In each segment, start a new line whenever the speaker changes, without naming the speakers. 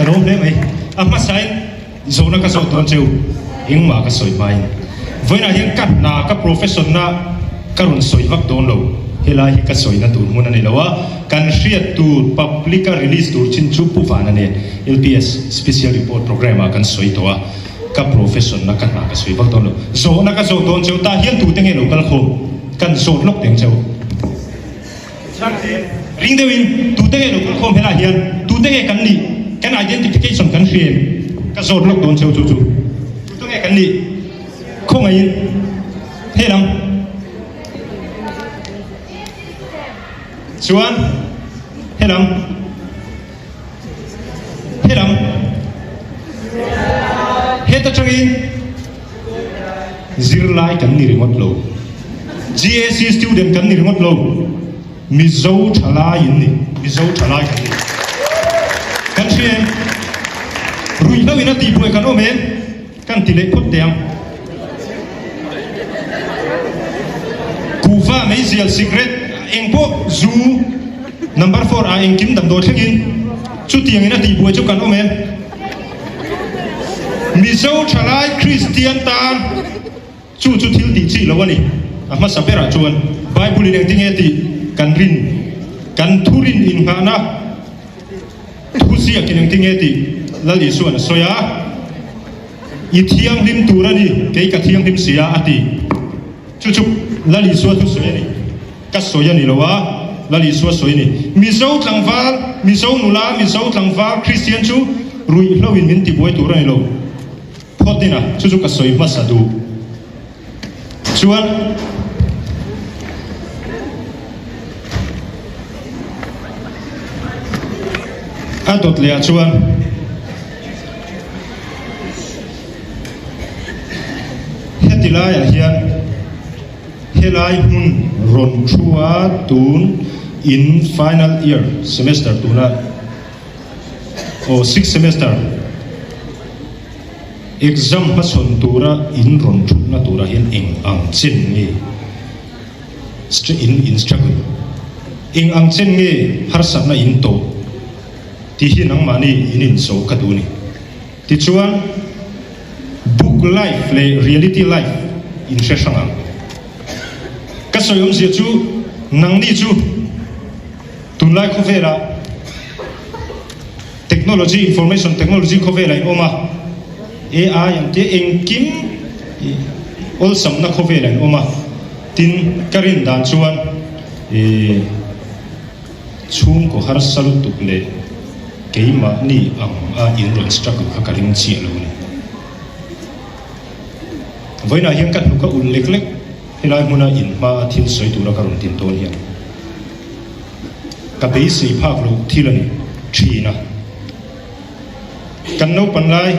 Ka lawm hle mai. A hmasain zawhna ka zawh dawn cheu, engmah ka sawi hmain. Vawiinah hian ka hna, ka profession-na ka rawn sawi vak dawn lo. Helai hi ka sawina tur hmun a ni lo a, kan hriat tur public-a release tur chin chu Pu Vana nen LPS Special Report Programme-ah kan sawi tawh a, ka profession-na ka hna ka sawi vak dawn lo. Zawhna ka zawh dawn cheu, tah hian tute nge lo kal khawm? Kan zawt lawk teng cheu. Ring deuhin tute nge lo kal khawm helaiah hian tute nge kan nih kan identification kan hria em? Ka zawt lawk dawn cheu chu chu tute nge kan nih khawngaihin helam chuan helam helam heta tangin Zirlai kan ni ringawt lo. GAC student kan ni ringawt lo. Mizo thalai in ni. Mizo thalai kan ni. Kan hria em? Ruihhlo in a tihbuai kan awm em? Kan ti leh phawt teh ang. Kuhva, meizial, cigarette, eng pawh, zu, number four ah engkim damdawi thlengin chutiangin a tihbuai chu kan awm em? Mizo thalai Kristian tan chu chu thil tih chi lo a ni. A hmasa berah chuan Bible in engtinge tih kan rin, kan thurin innghahna thuziakin engtinge tih Lal Isuan a sawi a, I thianghlim tur a ni, kei ka thianghlim si a, a ti. Chu chu Lal Isua thusawi a ni. Ka sawi a ni lo a, Lal Isua sawi a ni. Mizo tlangval, Mizo nula, Mizo tlangval Kristian chu ruihhlo in min tibuai tur a ni lo. Phawt in a, chu chu ka sawi hmasa duh. Chuan a dawt leh ah chuan heti laiah hian Helai hmun rawn thu a tun in final year semester tuna aw sixth semester exam hmachhawn tura in rawn thutna turah hian eng ang chen nge in in struggle eng ang chen nge harsatna in tawh tih hi nangmahni in inzo ka duh a ni. Tichuan, book life leh reality life in hre hrang ang. Ka sawi awmzia chu nangni chu tunlai khawvelah technology, information technology khawvelah in awm a, AI ang te engkim awlsamna khawvelah in awm a, tin ka rin dan chuan ih. Chhungkaw harsa lutuk leh keimahni ang a in rawn struggle kha ka ring chiah lo a ni. Vawiinah hian ka hnuk a ulh lek lek helai hmuna in hma a thil sawi tura ka rawn tin dawn hian ka beisei phak loh thil a ni thin a. Kan naupan lai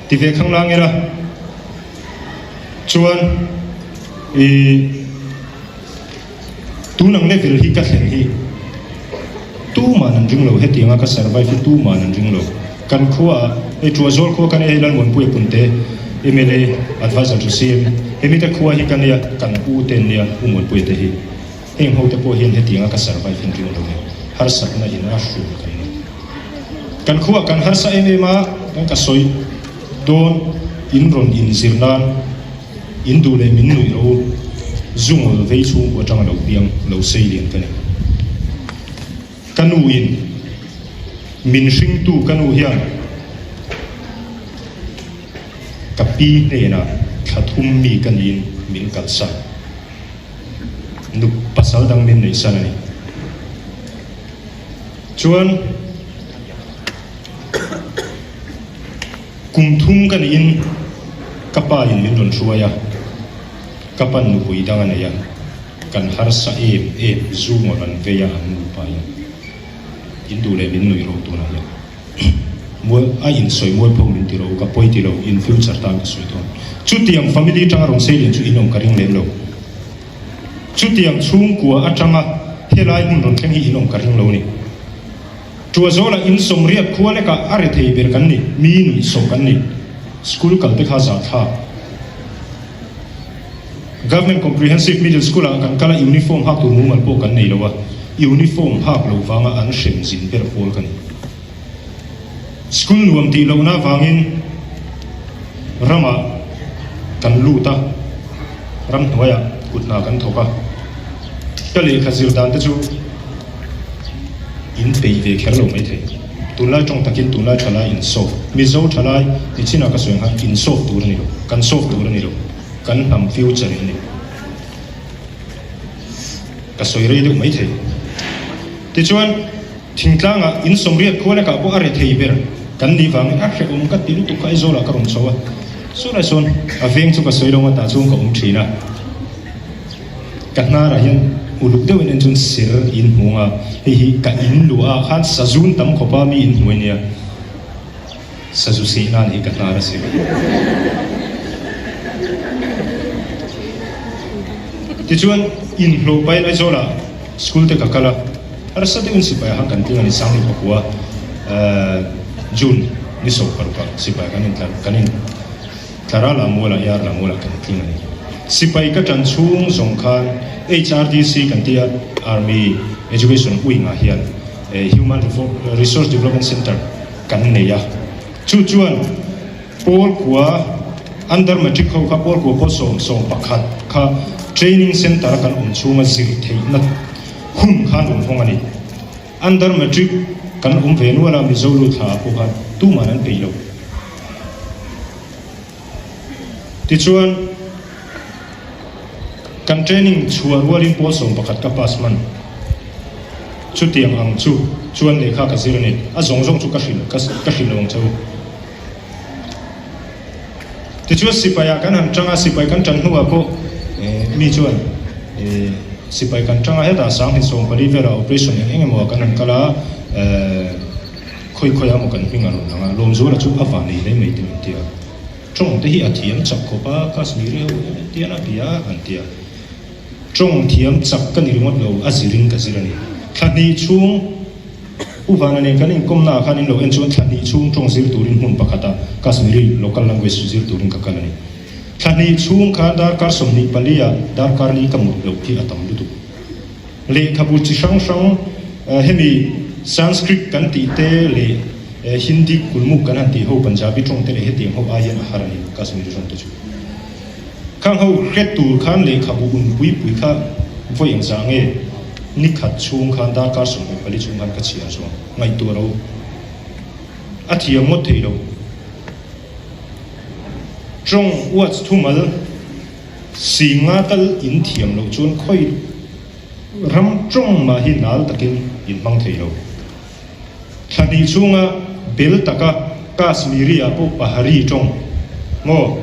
ti ve khang lang ila chuan ih. Tun ang level hi ka thlen hi tuman an ring lo, hetianga ka survive hi tuman an ring lo. Kan khua ah, hei Tuazawl khua ka nia, hei Lalmuanpuia Punte mla advisor to CM, hemi te khua hi ka nia, kan u te an nia, U Muanpuia te hi. Heng ho te pawh hian hetianga ka survive hi an ring lo ni, harsatna in a hrul kan ni. Kan khua kan harsa em em a, kan ka sawi dawn in rawn inzir nan, In duh leh min nuih ro zungawl vei chhungkua atanga lo piang lo sei lian ka ni. Ka nu in min hringtu ka nu hian ka pi hnenah thla thum mi ka niin min kalsan. Nu pasal dang min neihsan a ni. Chuan. Kum thum ka niin ka pa in min rawn hruai a, ka pan nupui dang a nei a, kan harsa em em zu ngawt an vei a an nupa in in duh leh min nuih ro tunah hian mual a in sawi mual pho min ti ro ka pawi ti lo in future tan ka sawi dawn chutiang family tanga rawn sei lian chu in awm ka ring lem lo chutiang chhungkua atanga helai hmun rawn thleng hi in awm ka ring lo ni. Tuazawla in sawmriat khua lekah a rethei ber kan ni, mi nuihsawh kan ni. School kal te kha zahthlak. Government Comprehensive Middle School ah kan kal a uniform hak tur mumal pawh kan nei lo a, uniform hak lo vanga an hrem zin ber pawl ka ni. School nuam tih lohna avangin ramah kan lut a, ramhnuaiah kut hna kan thawk a. Ka lehkha zir dan te chu in peih ve kher lo maithei. Tunlai tawng takin tunlai thalai in solve. Mizo thalai nichinah ka sawi ang khan in solve tur a ni lo, kan solve tur a ni lo, kan hnam future in a ni. Ka sawi rei deuh maithei. Tichuan, thingtlangah in sawmriat khua lekah pawh a re thei ber kan nih vangin a hrehawm ka ti lutuk kha Aizawlah ka rawn chho a. Sawnah sawn a veng chu ka sawi lo a, tah chuan ka awm thin a. Ka hnarah hian uluk deuhin en chuan ser in hmu ang a, hei hi ka in luah ah khan sazun tam khawp a mi in hmu a nia. Sazu seh nan hi ka hnar a si. Tichuan inhlawh pahin Aizawlah school te ka kal a, harsa deuhin sipai ah khan kan tling a ni, Sangni pakua June ni 16 ah sipai kan intlar kan in tlar a, Lamualah Yar Lamualah kan tling a ni. Sipai ka tan chhung zawng khan HRDC kan tia Army Education Wing ah hian Human Resource Development Centre kan nei a, chu chuan pawl kua under matric ho kha pawl kua pawl 11 kha training centre a kan awm chhunga zir theihna hun khan rawn hawng a ni. Under matric kan awm ve nual a, Mizo lut thla ah pawh khan tuman an peih lo. Tichuan kan training chhuah rualin pawl 11 ka pass hman. Chutiang ang chu chuan lehkha ka zir a ni. A zawng zawng chu ka hrilh ka hrilh lo ang che u. Tichuan sipai ah kan han tang a, sipai kan tan hnuah pawh mi chuan sipai kan tang a, hetah 1024 velah operation eng eng emaw ah kan han kal a, Khawi khawi a maw kan hming a rawn lang a, Lawmzuala chu a van ei hle mai te min ti a. Tawng te hi a thiam chak khawp a, Kashmiri ho hian an tian a bia an ti a. Tawng thiam chak ka ni ringawt lo, a zirin ka zir a ni. Thla hnih chhung U Vana nen kan inkawmna ah khan in lo en chuan thla hnih chhung tawng zir turin hmun pakhata Kashmiri local language zir turin ka kal a ni. Thla hnih chhung khan darkar 24 ah darkar li ka mut loh hi a tam lutuk. Lehkhabu chi hrang hrang hemi Sanskrit kan tih te leh Hindi kulmuk kan han tih ho Punjabi tawng te leh hetiang ho ai hian a har a ni Kashmiri tawng te chu. Khang ho hret tur khan lehkhabu un pui pui kha vawi engzah nge ni khat chhung khan darkar 24 chhung khan ka chhiar zawng ngaihtuah lo a thiam ngawt thei lo. Tawng uats thumal. Singa tal in thiam loh chuan khawi ram tawng mah hi nal takin in hmang thei lo. Thla hnih chhunga bel taka Kashmiri ah pawh Pahari tawng maw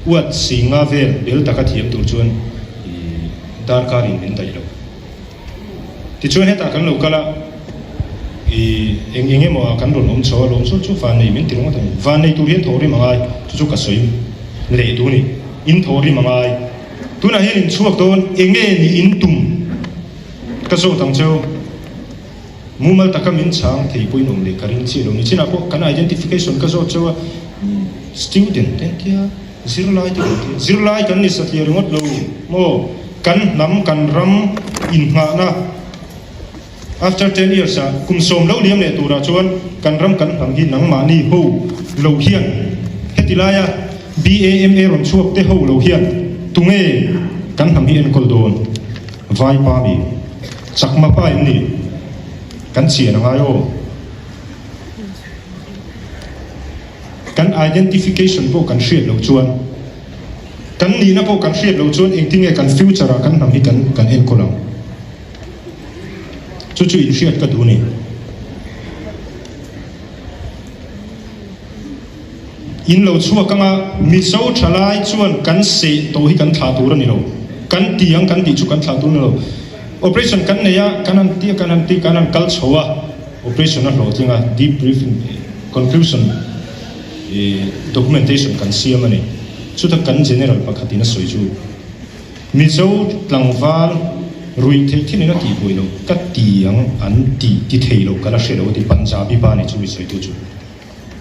uat singa vel bel taka thiam tur chuan darkar in min daih lo. Tichuan hetah kan lo kal a, i eng eng emaw ah kan rawn awm chho a, lawm chu chu van nei min ti ringawt a ni. Van nei tur hian thaw rim a ngai, chu chu ka sawi leh duh a ni. In thaw rim a ngai. Tunah hian in chhuak dawn, eng nge ni in tum ka zawt ang cheu. Mumal taka min chhang thei pawhin awm leh ka ring chiah lo ni. Chinah pawh kan identification ka zawt cheu a, student te an tia. Zirlai te kan ti a, zirlai kan ni satliah ringawt lo maw? Kan hnam, kan ram innghahna after ten years ah kum sawm lo liam leh turah chuan kan ram kan hnam hi nangmahni ho lo hian heti laia BAMA rawn chhuak te ho lo hian tunge kan hnam hi enkawl dawn? Vaipa mi? Chakma pa em ni? Kan chian a ngai aw. Kan identification pawh kan hriat loh chuan, kan nihna pawh kan hriat loh chuan engtin nge kan future ah kan hnam hi kan kan enkawl ang? Chu chu inhriat ka duh a ni. In lo chhuak anga Mizo thalai chuan kan seh tawh hi kan thlah tur a ni lo. Kan ti ang kan tih chu kan thlah tur a ni lo. Operation kan nei a, kan han ti a, kan han ti, kan han kal chho a. Operation a hlawhtling a, deep briefing conclusion documentation kan siam a ni. Chuta kan General pakhatin a sawi chu, Mizo tlangval ruih theih thin in a tih buai lo, ka ti ang an ti ti thei lo ka la hre lo a ti, Punjabi pa nih chu mi sawitu chu.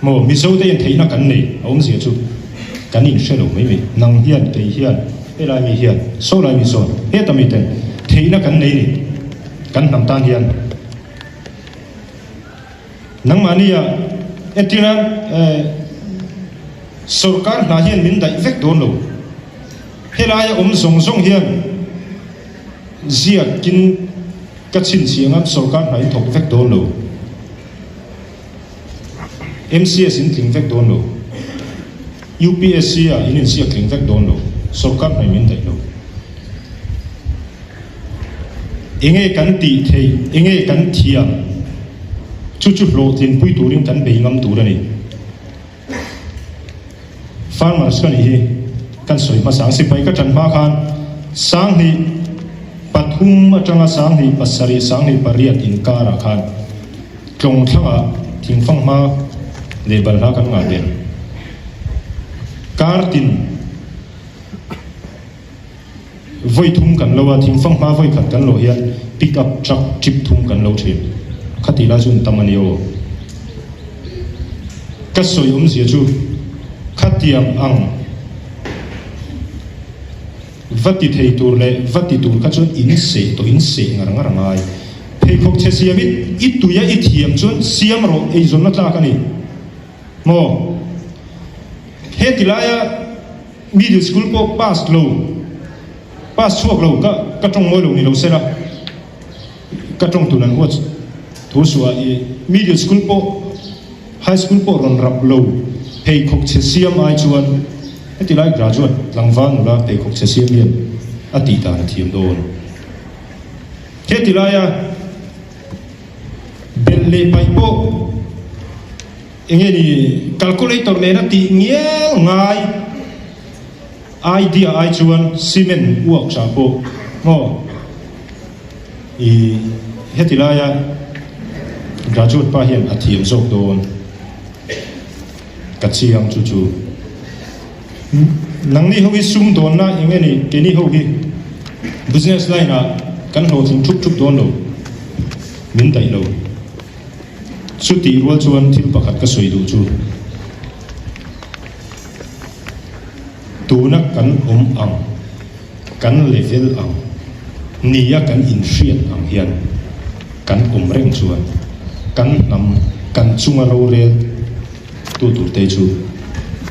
Maw Mizo te hian theihna kan nei a awmzia chu kan inhre lo mai mai, nang hian, kei hian, helai mi hian, sawlai mi sawn, heta mi ten theihna kan nei ni kan hnam tan hian. Nangmahnia. Entirnan sorkar hna hian min daih vek dawn lo. Helaia awm zawng zawng hian ziakin ka chhinchhiah anga sorkar hna in thawk vek dawn lo. MCS in tling vek dawn lo. UPSC ah in inziak tling vek dawn lo. Sorkar hna in min daih lo. Enge kan tih theih, enge kan thiam, chu chu hlawhtlinpui turin kan bei ngam tur a ni. Farmers ka nih hi kan sawi hmasa ang. Sipai ka ṭan hma khan 1000 3 aṭanga 1007, 1008 inkarah khan tlawng thlangah thingfang hma leh balhla kan ngah ber. Kar tin. Vawi thum kan lo a, thingfang hma vawi khat kan lawh hian pick up truck trip thum kan lo thin. Khati lai chu an tam a ni aw. Ka sawi awmzia chu khatiang ang va ti thei tur leh va ti tur kha chuan in seh tawh in seh ngar ngar a ngai. Pheikhawk chhe siam i i tui a i thiam chuan siam rawh eizawnna tlak a ni maw? Heti laia. Middle school pawh pass lo, pass chhuak lo ka ka tawng mawi lo ni lo sela, ka tawng tun an huat thu suah i middle school pawh high school pawh rawn rap lo pheikhawk chhe siam ai chuan heti lai graduate tlangval nula pheikhawk chhe siam hian a tih dan a thiam dawn. Heti laia belh leh paih pawh. Enge ni calculator nena tih ngial ngai idea ai chuan cement uak tha pawh maw i heti laia graduate pa hian a thiam zawk dawn ka chiang chu chu nangni ho hi sum dawnna enge ni keini ho hi business line ah kan hlawhtling thup thup dawn lo min daih lo. Chutih rual chuan thil pakhat ka sawi duh chu, tuna kan awm ang, kan level ang, nia kan inhriat ang hian kan awm reng chuan kan hnam, kan chunga rorel tu turte chu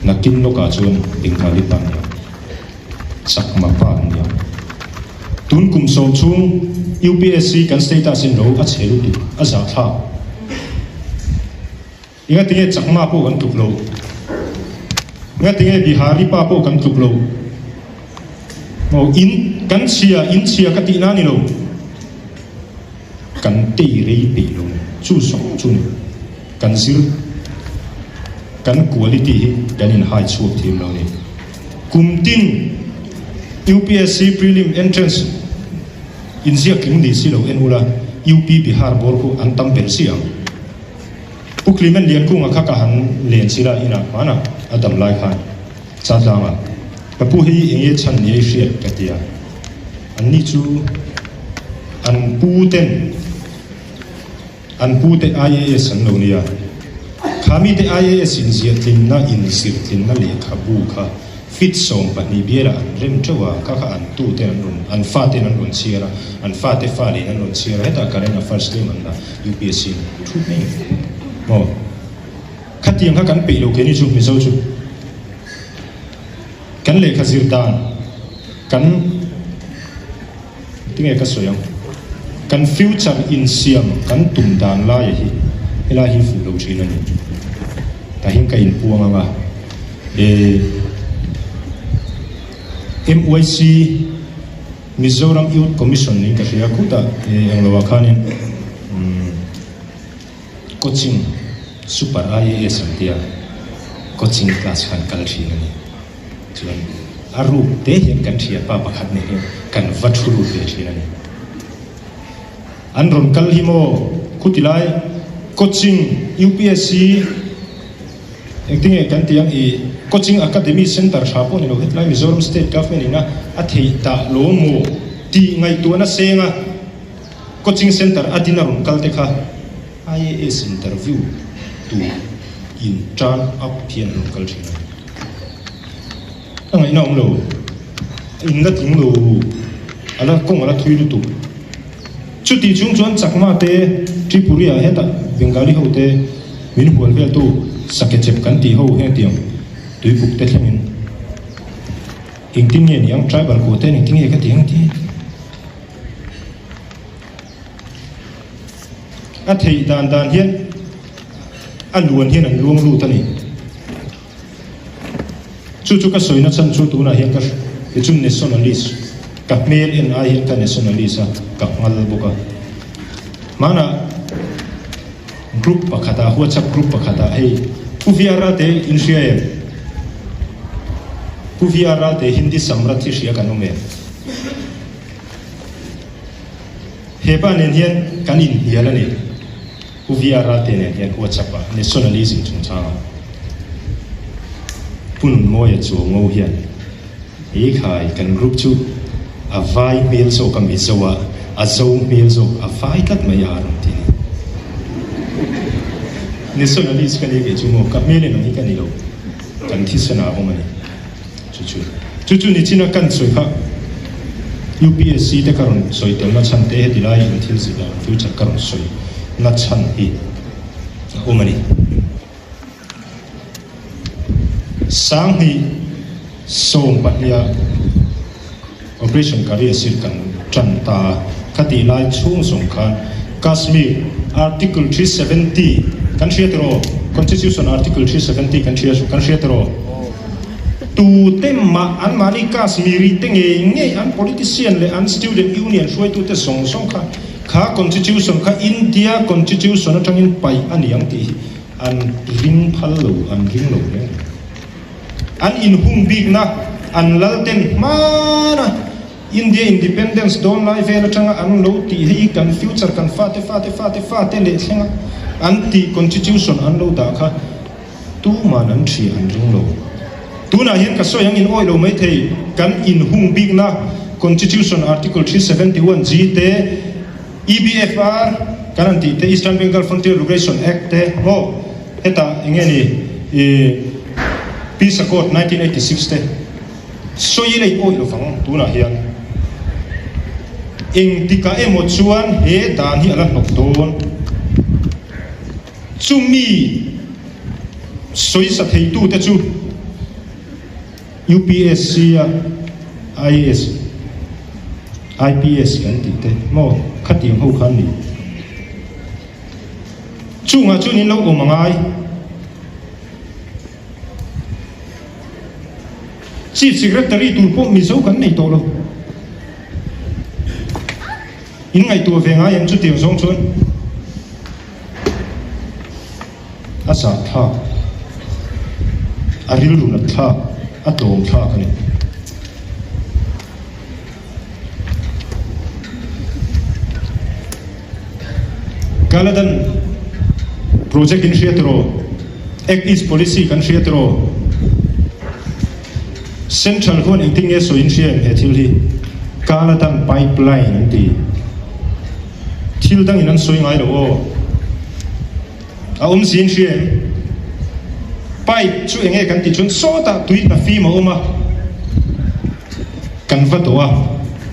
nakin lawkah chuan Bengali pa nia. Chakma pa an nia. Tun kum sawm chhung UPSC kan status in lo a chhe lutuk, a zahthlak. Engatinge Chakma pawh kan tluk lo? Engatinge Bihari pa pawh kan tluk lo? Maw in kan chhia, in chhia ka tihna a ni lo. Kan tei rei peih lo ni. Chu zawng chu ni. Kan zir, kan quality hi kan inhai chhuak thiam lo ni. Kum tin UPSC prelim entrance inziak tling ni si lo en ula, UP Bihar bawr khu an tam ber si ang. Pu Clement Liankunga kha ka han len sila inah hmanah a dam lai khan Chatlangah ka pu hei eng nge chhan ni ei hriat ka ti a, anni chu an pu ten An pute IAS an lo nia. Kha mite IAS inziah tlinna, inzir tlinna lehkhabu kha fit 12 bialah an rem teuh a, kha kha an tuten an rawn, an faten an rawn chhiar a, an fate fa leh an rawn chhiar a, hetah current affairs tlem an la UPSC in thu mai maw? Khatiang kha kan peih lo keini chu Mizo chu. Kan lehkha zir dan kan. Tinge ka sawi ang? Kan future insiam kan tum dan laia hi helai hi fuh lo thin a ni. Tah hian ka inpuang ang a, e MYC, Mizoram Youth Commission niin ka hria khutah e englo ah khanin umm coaching super IAS an tia coaching class khan kal thin a ni. Chuan a ruk te hian kan thianpa pakhat nen hian kan va thu lut ve thin a ni. An rawn kal hi maw khuti lai coaching UPSC engtinge kan tih ang i coaching academy center tha pawh ni lo hetlai Mizoram state government ina a theih dah lo maw tih ngaihtuahna senga coaching center a din a rawn kal te kha IAS interview tur in turn up hian an rawn kal thin a ni. A ngaihna awm lo, in la tling lo, a la kawng a la thui lutuk. Chuti chung chuan Chakma te, Tripuri ah hetah Bengali ho te min hual vel tu. Sakechep kan tih ho hetiang tuipuk te thlengin engtin nge niang tribal kua ten engtin nge ka ti ang ti. A theih dan dan hian a luan hian an luang lut a ni. Chu chu ka sawi na chhan chu tunah hian ka ti chu nationalist ka hmel en ai hian ka nationalist a ka nghal bawk a. Hmanah group pakhatah whatsapp group pakhatah hei Pu VR te in hria em? Pu VR te Hindi Samrat hi hria kan awm em? Hepa nen hian kan inhnial a ni. Pu VR te nen hian WhatsApp ah nationalism chungchanga Pu Nunmawia Chuango hian Ei khai kan group chu a vai hmel zawk a Mizo ah a zo hmel zawk a vai tlat mai a rawn ti ni. Nationalist ka ni ve chu maw ka hmel en ang hi ka ni lo kan thisen ah a awm a ni. Chu chu chu chu nichina kan sawi kha UPSC te ka rawn sawi tel na chhan te heti lai in thil zir dan future ka rawn sawi na chhan hi a awm a ni. Sanghnih 12 ah Operation Career Sir kan tan ta a, khatih lai chhung zawng khan Kashmir Article 370 kan hria tiraw? Constitution Article 370 kan hria kan hria tiraw? Tute mah anmahni Kashmiri te ngei ngei an politician leh an student union hruaitute zawng zawng kha kha Constitution kha India Constitution atangin paih a ni ang tih hi an ring phal lo, an ring lo reng reng. An inhung bikna an lal ten hmana India Independence dawn lai vel atanga an lo tih hei kan future kan fate fate fate fate leh thlenga an tih constitution an lo dah kha tuman an thria an ring lo. Tunah hian ka sawi ang in awih lo maithei kan inhung bikna constitution article 371 G te EBFR kan han tih te, Eastern Bengal Frontier Regulation Act te maw hetah eng nge ni ih Peace Accord 1986 te sawi lei awih lovang tunah hian engtikah emaw chuan he dan hi a la hnawk dawn. Chumi sawisa theitute chu. UPSC a IAS, IPS kan tih te maw khatiang ho kha an ni. Chungah chuan in lo awm a ngai. Chief Secretary tur pawh Mizo kan nei tawh lo. In ngaihtuah ve ngai em chutiang zawng chuan? A zah thlak, a rilru nat thlak, a tlawm thlak a ni. Kaladan project in hria tiraw? Act East policy kan hria tiraw? Central huan engtin nge sawi in hria em he thil hi? Kaladan pipeline an ti. Thil dangin an sawi ngai lo aw. A awm zin hria em? Pipe chu enge kan tih chuan sawtah tui hna fim a awm a, kan va dawh a,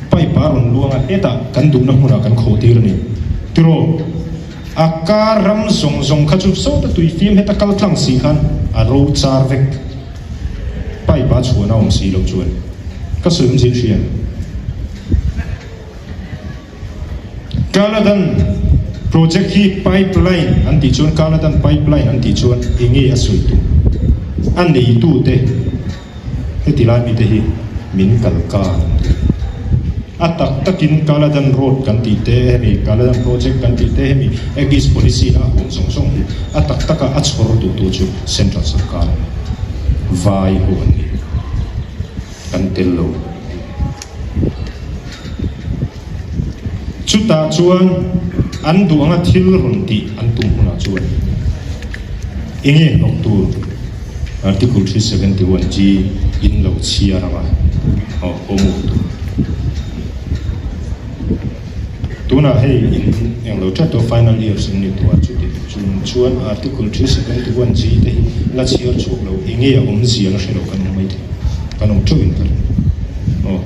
pipe a rawn luang a, hetah kan duhna hmunah kan khawh tir a ni. Tiraw? A kar ram zawng zawng kha chu sawta tui fim heta kal tlang si khan a ro char vek. Pipe a chhuahna awm si loh chuan ka sawi awm zin hria em? Kaladan project hi pipeline an tih chuan Kaladan pipeline an tih chuan enge a sawi tum? A neitute heti lai mite hi min kal kar an ti. A tak takin Kaladan road kan tih te hemi Kaladan project kan tih te hemi Act East policy na a huam zawng zawng hi a tak taka a chhawr duhtu chu Central sarkar a ni. Vai ho an ni. Kan tel lo. Chutah chuan an duh anga thil rawn tih an tum hunah chuan enge hnawk tur Article 371 G in lo chhiar anga aw homework tur. Tunah hei in englo tlat tawh final years in ni tawh a chuti chung chuan Article 371 G te hi la chhiar chhuak lo enge a awmzia la hre lo kan awm maithei kan awm teuh in ka ring aw.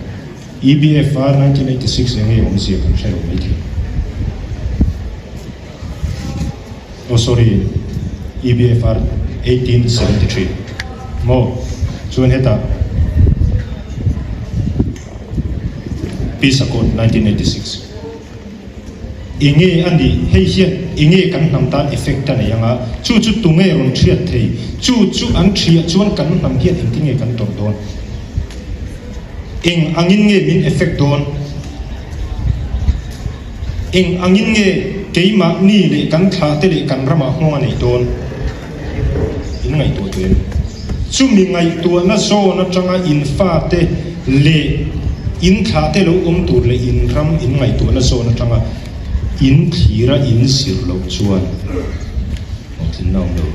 EBFR 1986 enge awmzia kan hre lo maithei. Oh sorry, EBFR. 1873 maw? Chuan hetah Peace Accord 1986 enge a nih? Hei hian enge kan hnam tan effect a nei anga chu chu tunge rawn thiat thei? Chu chu an thiah chuan kan hnam hian engtinge kan tawrh dawn? Eng angin nge min effect dawn? Eng angin nge keimahni leh kan thlahte leh kan ramah nghawng a neih dawn? In ngaihtuah teh em? Chumi ngaihtuahna zawn atanga in fate leh in thlahte lo awm tur leh in ram in ngaihtuahna zawn atanga in thlira in zir loh chuan hlawhtlinna a awm lo.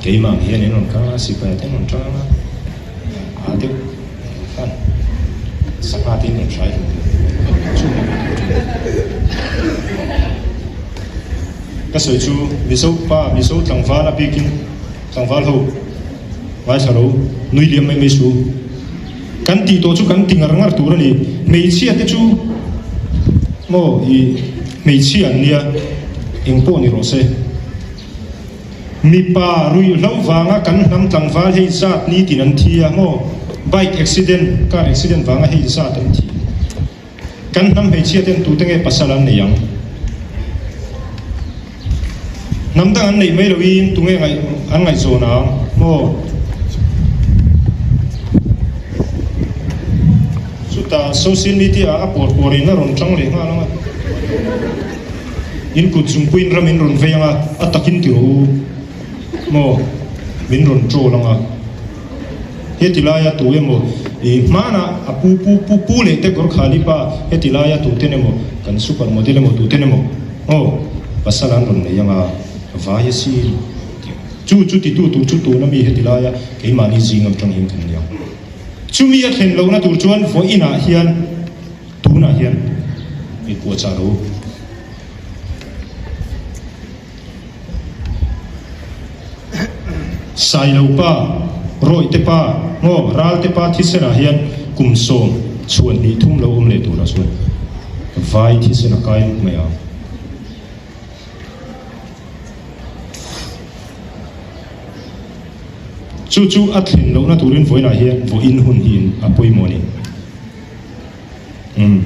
Keimah ang hian in rawn kal a, sipai te an rawn tang a. A deuh khan sangha te in rawn hrai hlawm deuh chu mai tur chu ka sawi chu Mizo pa Mizo tlangval a bikin tlangval ho ngaithla ro nui liam mai mai su kan tih tawh chu kan ti ngar ngar tur a ni hmeichhia te chu maw i hmeichhia an nia engpawh ni rawh se. Mipa ruihhlo vanga kan hnam tlangval hei zat nitin an thi a maw? Bike accident, car accident vanga hei zat an thi. Kan hnam hmeichhia ten tute nge pasal an nei ang? Hnam dang an neih mai loin tunge ngaih an ngaihzawn ang maw? Chutah social media ah a pawr pawr in a rawn tang leh nghal ang a. In kut zungpuiin ram in rawn vei ang a, a takin ti rawh u maw, min rawn troll ang a. Heti laia tu emaw i hmanah a pu pu pu pu leh te Gorkhali pa heti laia tu ten emaw kan super model emaw tu ten emaw aw pasal an rawn nei ang a, vai a sin tih ang. Chu chu titu tur chu tuna mi heti laia keimahni zing atang hian kan ni ang. Chumi a thlen lohna tur chuan vawiinah hian. Tunah hian i puahchah lo. Sailo pa, Rawihte pa, ngaw Ralte pa thisenah hian kum sawm chhuan hnih thum lo awm leh turah chuan vai thisen a kai nuk mai ang. Chu chu a thlen lohna turin vawiinah hian vawiin hun hi a pawimawh a ni. Umm.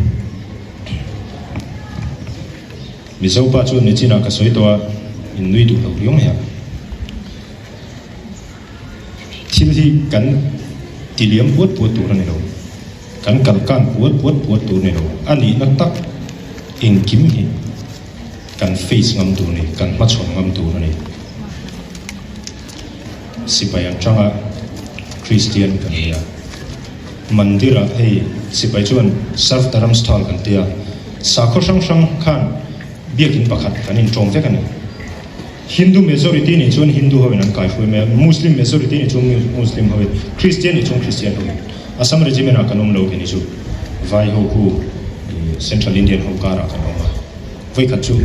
Mizo pa chuan nichinah ka sawi tawh a, in nui duh lo riau mai a. Thil hi kan ti liam puat puat tur a ni lo, kan kal kan puat puat puat tur a ni lo, a nihna tak engkim hi kan face ngam tur a ni, kan hmachhawn ngam tur a ni. Sipai an tang a, Kristian kan ni a. Mandir-ah hei sipai chuan Sarv Dharamsthal kan ti a, sakhaw hrang hrang khan biakin pakhat kan inṭawm vek a ni. Hindu majority nih chuan Hindu hoin an kaihruai mai a, Muslim majority nih chuan Muslim hoin, Christian nih chuan Christian hoin. Assam Regiment-ah kan awm lo kei ni chu vai ho khu Central Indian ho karah kan awm a, vawikhat chu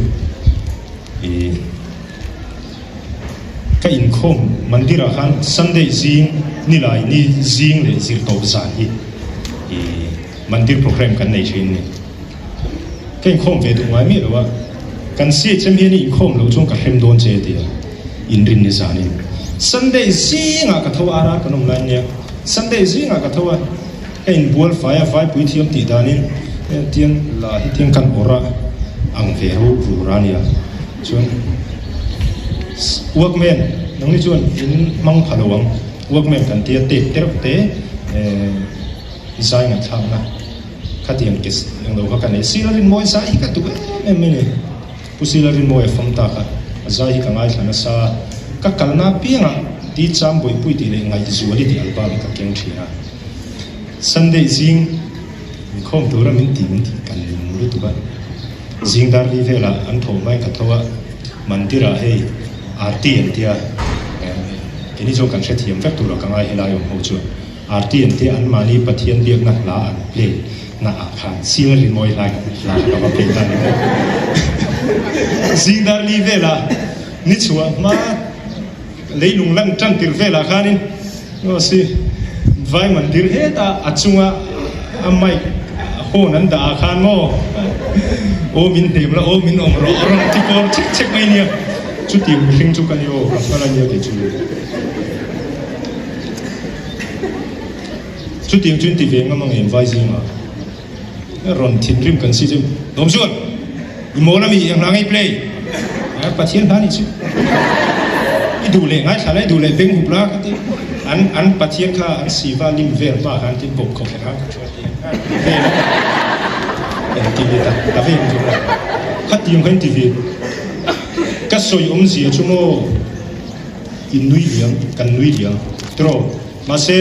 ih. Ka inkhawm mandir ah khan Sunday zing nilai ni zing leh zirtawp zan hi i mandir program kan nei thin ni. Ka inkhawm ve duh ngai miah lo a, kan CHM hian i inkhawm loh chuan ka hrem dawn che tia inrin ni zanin Sunday zingah ka tho a ar ar kan awm lai ania Sunday zingah ka tho a. Ka inbual fai a, vaipui thiam tih danin tiang la hi tiang kan awrh a ang ve ru rur a nia. Chuan workman nangni chuan in hmang pha lo ang, workman kan tia tape te reuh te zai ngaihthlakna khatiang ke englo kha ka nei. Sir a rinmawi zai hi ka duh em em mai ni. Pu Sir a rinmawi a fam tak a, a zai hi ka ngaithla nasa a, ka kalna apiangah Di Cham Bawihpui tih leh Ngaihzuali tih album hi ka keng thin a. Sunday zing inkhawm tura min ti min ti kan ning lutuk a, zing dar li velah an tho hmain ka tho a, mandir ah hei aarti an tia, keini chuan kan hrethiam vek tura ka ngai helai awm ho chuan aarti an tia anmahni Pathian biakna hla an play na ah khan sir rimawi hlai hla kha ka va play ta ni maw. Zing dar li velah ni chhuah hma. Leilung lan tan tir velah khanin aw si vai mandir heta a chunga a mic horn an dah ah khan maw aw min hnem la aw min awm rawh a rawn ti kawr chek chek mai nia. Chutiang mihring chu ka ni aw, ka nghal a nia kei chu. Chutiang chu in ti ve ngam ang em vai zingah? Rawn thinrim kan si chu Dawm chuan i mawl ami eng hla nge i play? Pathian hla nih chu i duh leh ngaithla la i duh leh beng hup la ka ti. An an Pathian kha an siva lim vel hma khan tin bawp khawp kher a ka thu a ti vel a engtin nge ta ta ve ang chu khatiang kha in ti ve ka sawi awmzia chu maw in nui liam kan nui liam tiraw mahse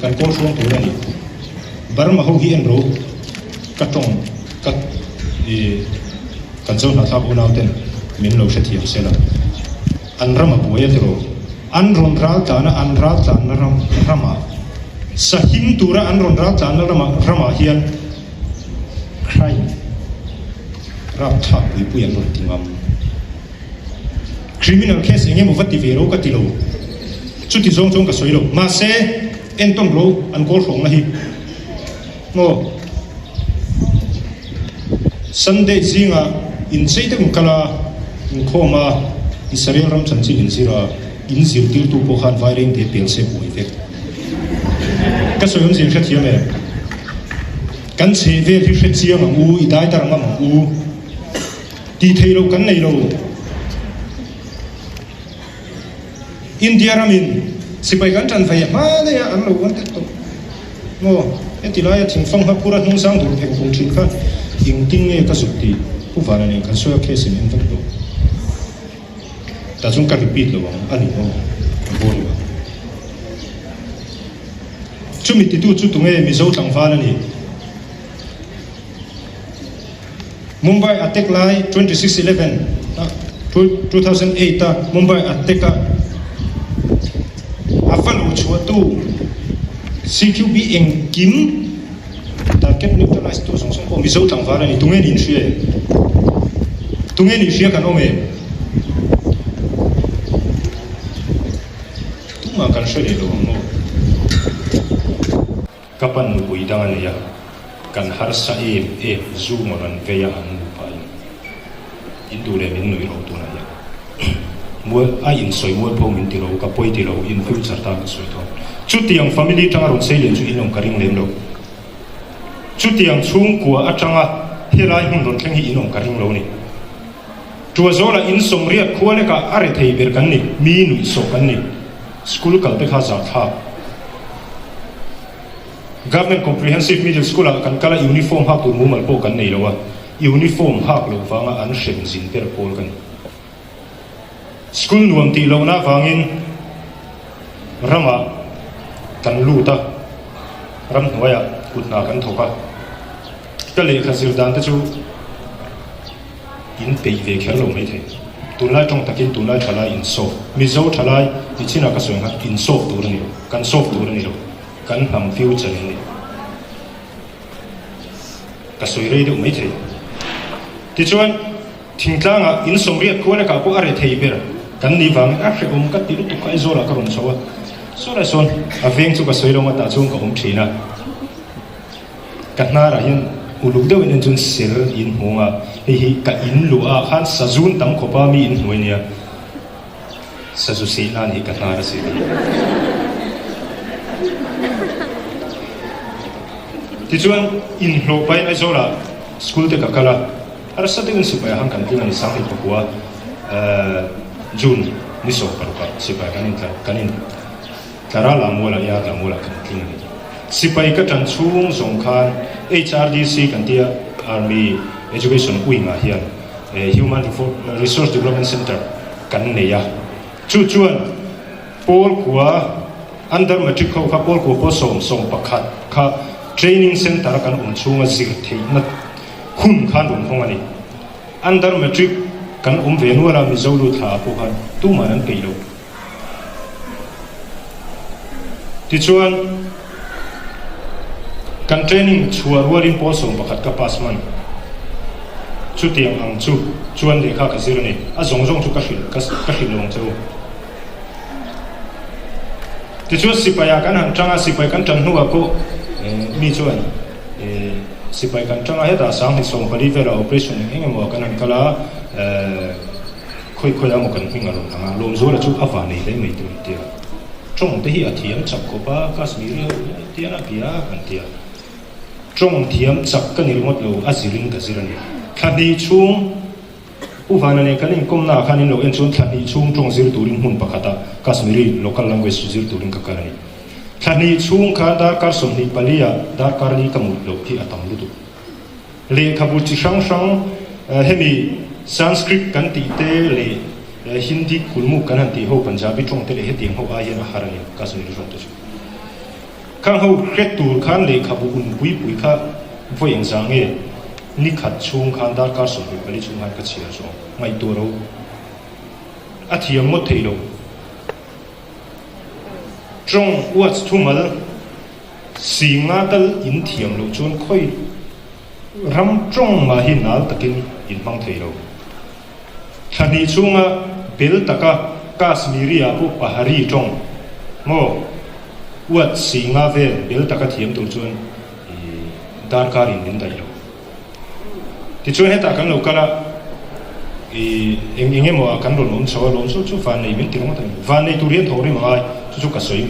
kan kawl hruang tur a ni. Burma ho hi en ro ka tawng ka i kan zo hnahthlak unau ten min lo hrethiam se la an ram a buai a tiraw an rawn ral tlan a an ral tlanna ram ramah sahim tura an rawn ral tlanna ramah ramah hian crime rapthlak puipui an rawn ti ngam. Criminal case eng emaw va ti ve ro ka ti lo, chuti zawng chuan ka sawi lo. Mahse, entawn ro an kawl hrawngna hi maw Sunday zingah inchei deuh in kal a, inkhawm a, Israel ram chanchin inzir a, in zirtirtu pawh khan vairengte pel se buai vek. Ka sawi awmzia in hrethiam em? Kan chhehvel hi hrechiang ang u, i dai dar ngam ang u. Tih theih loh kan nei lo. India ramin sipai kan tan ve hma daih a, an lo uan tek tawh maw? Heti laia thingfang hma phura hnung sang dur pheng phung thin kha engtin nge ka zuk tih Pu Vana nen kan sawi a case in en vek tawh. Tah chuan ka repeat lo ang, a ni maw? A boring ang. Chumi titu chu tunge Mizo tlangval a ni? Mumbai attack lai 26 11 2008 a Mumbai attack a a va lo chhuahtu CQB engkim target neutralize tu zawng zawng pawh Mizo tlangval a ni. Tunge ni inhria em? Tunge ni hria kan awm em? Tumah kan hre leh lo ang maw? Ka pan nupui dang a nei a, kan harsa em em zu ngawn an vei a an nupa in in duh leh min nuih ro tunah hian mual a in sawi mual pho min ti lo ka pawi ti lo in future tan ka sawi dawn chutiang family tanga rawn sei lian chu in awm ka ring lem lo chutiang chhungkua atanga helai hmun rawn thleng hi in awm ka ring lo ni Tuazawla in sawmriat khua lekah a rethei ber kan ni mi nuih sawh kan ni. School kal te kha zahthlak. Government Comprehensive Middle School ah kan kal a uniform hak tur mumal pawh kan nei lo a, uniform hak loh vanga an hrem zin ber pawl ka ni. School nuam tih lohna avangin ramah kan lut a, ramhnuaiah kut hna kan thawk a, ka lehkha zir dan te chu In peih ve kher lo maithei. Tunlai tawng takin tunlai thalai in solve. Mizo thalai ni chinah ka sawi nghat in solve tur a ni lo. Kan solve tur a ni lo. Kan hnam future in ni. Ka sawi rei deuh maithei. Tichuan thingtlangah in sawmriat khua lekah pawh a re thei ber kan ni vangin a hrehawm ka ti lutuk kha Aizawlah ka rawn chho a. Saw lai sawn a veng chu ka sawi lo nga tah chuan ka awm thin a. Ka hnarah hian uluk deuhin en chuan ser in hmu ang a, hei hi ka in luah ah khan sazun tam khawp a mi in hnuai nia, sazu seh nan hi ka hnar a seh a ni. Tichuan inhlawh pahin Aizawlah school te ka kal a, harsa deuhin sipai ah khan kan tling a ni, Sanghnih pakua June ni 16 ah sipai kan intlar kan in. Tlara Lamuala i a Lamuala kan tling a ni. Sipai ka tan chhung zawng khan HRDC kan tia Army Education Wing ah hian Human Resource Development Centre kan nei a. Chu chuan Pawl kua Under Matric ho kha Pawl kua pawl 11 kha Training Centre a kan awm chhunga zir theihna hun khan rawn hawng a ni. Under Matric kan awm ve nual a Mizo lut thla ah pawh khan tuman an peih lo. Tichuan, kan training chhuah rualin pawl 11 ka pass hman. Chutiang ang chu chuan lehkha ka zir a ni. A zawng zawng chu ka hrilh ka hrilh lo ang che u. Tichuan sipai ah kan han tang a, sipai kan tan hnuah pawh mi chuan sipai kan tang a, hetah 2014 velah operation eng eng emaw ah kan han kal a. Khawi khawi ah maw kan hming a rawn lang a, Lawmzuala chu a va nei hle mai tur an ti a. Tawng te hi a thiam chak khawp a, Kashmiri ho tian a bia an ti a. Tawng thiam chak ka ni ringawt lo, a zirin ka zir a ni. Thla hnih chhung Pu Vana nen kan inkawmna ah khan in lo en chuan thla hnih chhung tawng zir turin hmun pakhat ah Kashmiri local language zir turin ka kal a ni. Thla hnih chhung khan darkar 24 ah darkar li ka mut loh hi a tam lutuk. Lehkhabu chi hrang hrang hemi Sanskrit kan tih te leh Hindi kulmuk kan han tih ho Punjabi tawng te leh hetiang ho ai hian a har a ni Kashmiri tawng te chu. Khang ho hret tur khan lehkhabu un pui pui kha vawi engzah nge ni khat chhung khan darkar 24 chhung khan ka chhiar zawng ngaihtuah ro a thiam ngawt thei lo. Tawng uats thumal singa tal in thiam loh chuan khawi ram tawng mah hi nal takin in hmang thei lo. Thla hnih chhunga bel taka Kashmiri ah pawh Pahari tawng maw uat singa vel bel taka thiam tur chuan darkar in min daih lo. Tichuan hetah kan lo kal a, ih eng eng emaw ah kan rawn awm chho a, lawm chu chu vannei min ti ringawt a ni. Vannei tur hian thawhrim a ngai, chu chu ka sawi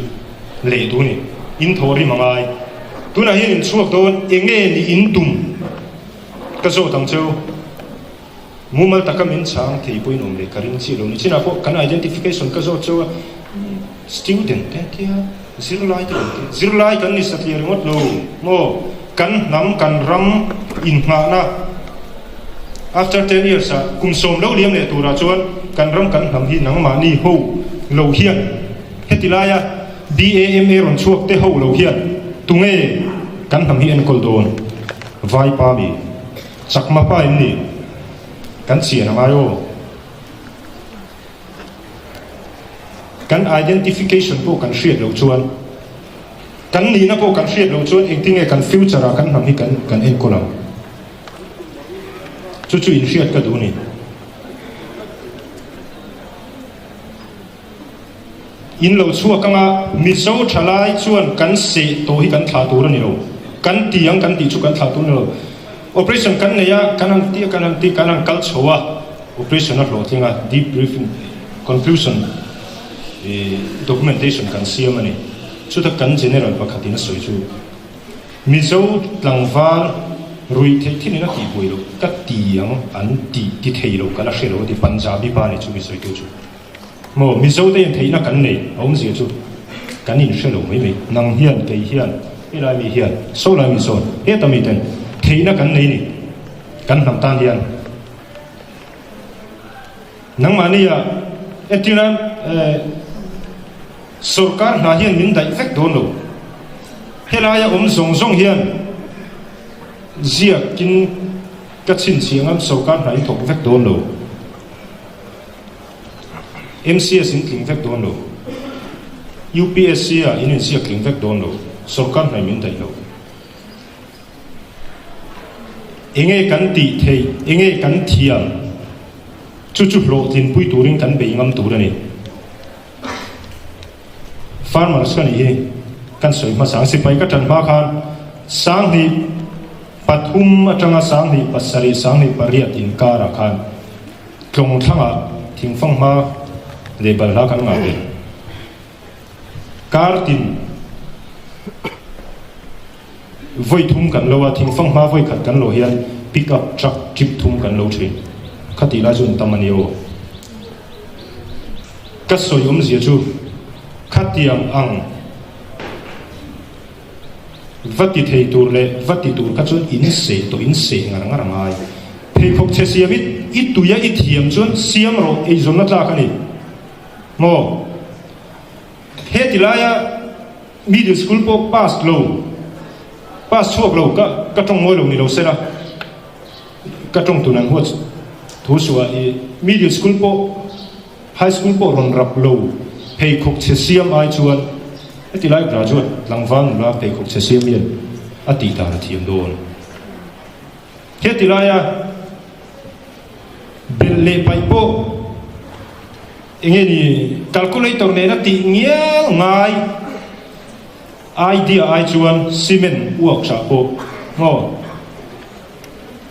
leh duh a ni. In thawhrim a ngai. Tunah hian in chhuak dawn enge ni in tum ka zawt ang cheu. Mumal taka min chhang thei pawhin awm leh ka ring chiah lo ni. Chinah pawh kan identification ka zawt chauh a, student te an tia, zirlai te kan tia. Zirlai kan ni satliah ringawt lo maw? Kan hnam, kan ram inngahna after ten years ah kum sawm lo liam leh turah chuan kan ram kan hnam hi nangmahni ho lo hian heti laia BAMA rawn chhuak te ho lo hian tunge kan hnam hi enkawl dawn? Vaipa mi. Chakma pa in ni kan chian a ngai aw. Kan identification pawh kan hriat loh chuan, kan nihna pawh kan hriat loh chuan engtinge kan future ah kan hnam hi kan kan enkawl ang. Chu chu in hriat ka duh a ni. In lo chhuak anga Mizo thalai chuan kan seh tawh hi kan thlah tur a ni lo. Kan ti ang kan tih chu kan thlah tur a ni lo. Operation kan nei a, kan han ti a, kan han ti, kan han kal chho a, operation a hlawhtling a, debriefing, conclusion, documentation kan siam a ni. Chuta kan General pakhatin a sawi chu, Mizo tlangval ruih theih thin in a tihbuai loh ka ti ang an ti ti thei lo ka la hre lo a ti, Punjabi pa ni chu mi sawitu chu. Maw Mizo te in theihna kan nei a awmzia chu kan in hre lo mai mai. Nang hian, kei hian, helai mi hian, sawlai mi sawn, heta mi ten theihna kan nei ni kan hnam tan hian. Nangmahni ah entir nan sorkar hna hian min daih vek dawn lo. Helaia awm zawng zawng hian ziakin ka chhinchhiah ngam sorkar hna in thawk vek dawn lo. MCS in tling vek dawn lo. UPSC ah in inziak tling vek dawn lo. Sorkar hnaih min daih lo. Enge kan tih theih, enge kan thiam, chu chu hlawhtlinpui turin kan bei ngam tur a ni. Farmers ka nih hi kan sawi hmasa ang. Sipai ka ṭan hma khan 2003 aṭanga 2007, 2008 inkarah khan Tlawng thlangah thingfang hma leh balhla kan ngah ve. Kar tin vawi thum kan lo a, thingfang hma vawi khat kan lo hian pick up truck trip thum kan lo thin. Khatih lai chu an tam a ni aw. Ka sawi awmzia chu khatiang ang Va ti thei tur leh va ti tur kha chuan in seh tawh in seh ngar ngar a ngai. Pheikhawk chhe siam i i tui a i thiam chuan siam rawh eizawnna tlak a ni. Maw? Heti laia middle school pawh pass lo, pass chhuak lo ka ka tawng mawi lo ni lo sela ka tawng tun an huat thu suah i middle school pawh High school pawh rawn rap lo, pheikhawk chhe siam ai chuan heti lai graduate tlangval nula pheikhawk chhe siam hian a tih dan a thiam dawn. Heti laia belh leh paih pawh enge ni calculator nena tih ngial ngai idea ai chuan cement uak hrah pawh maw.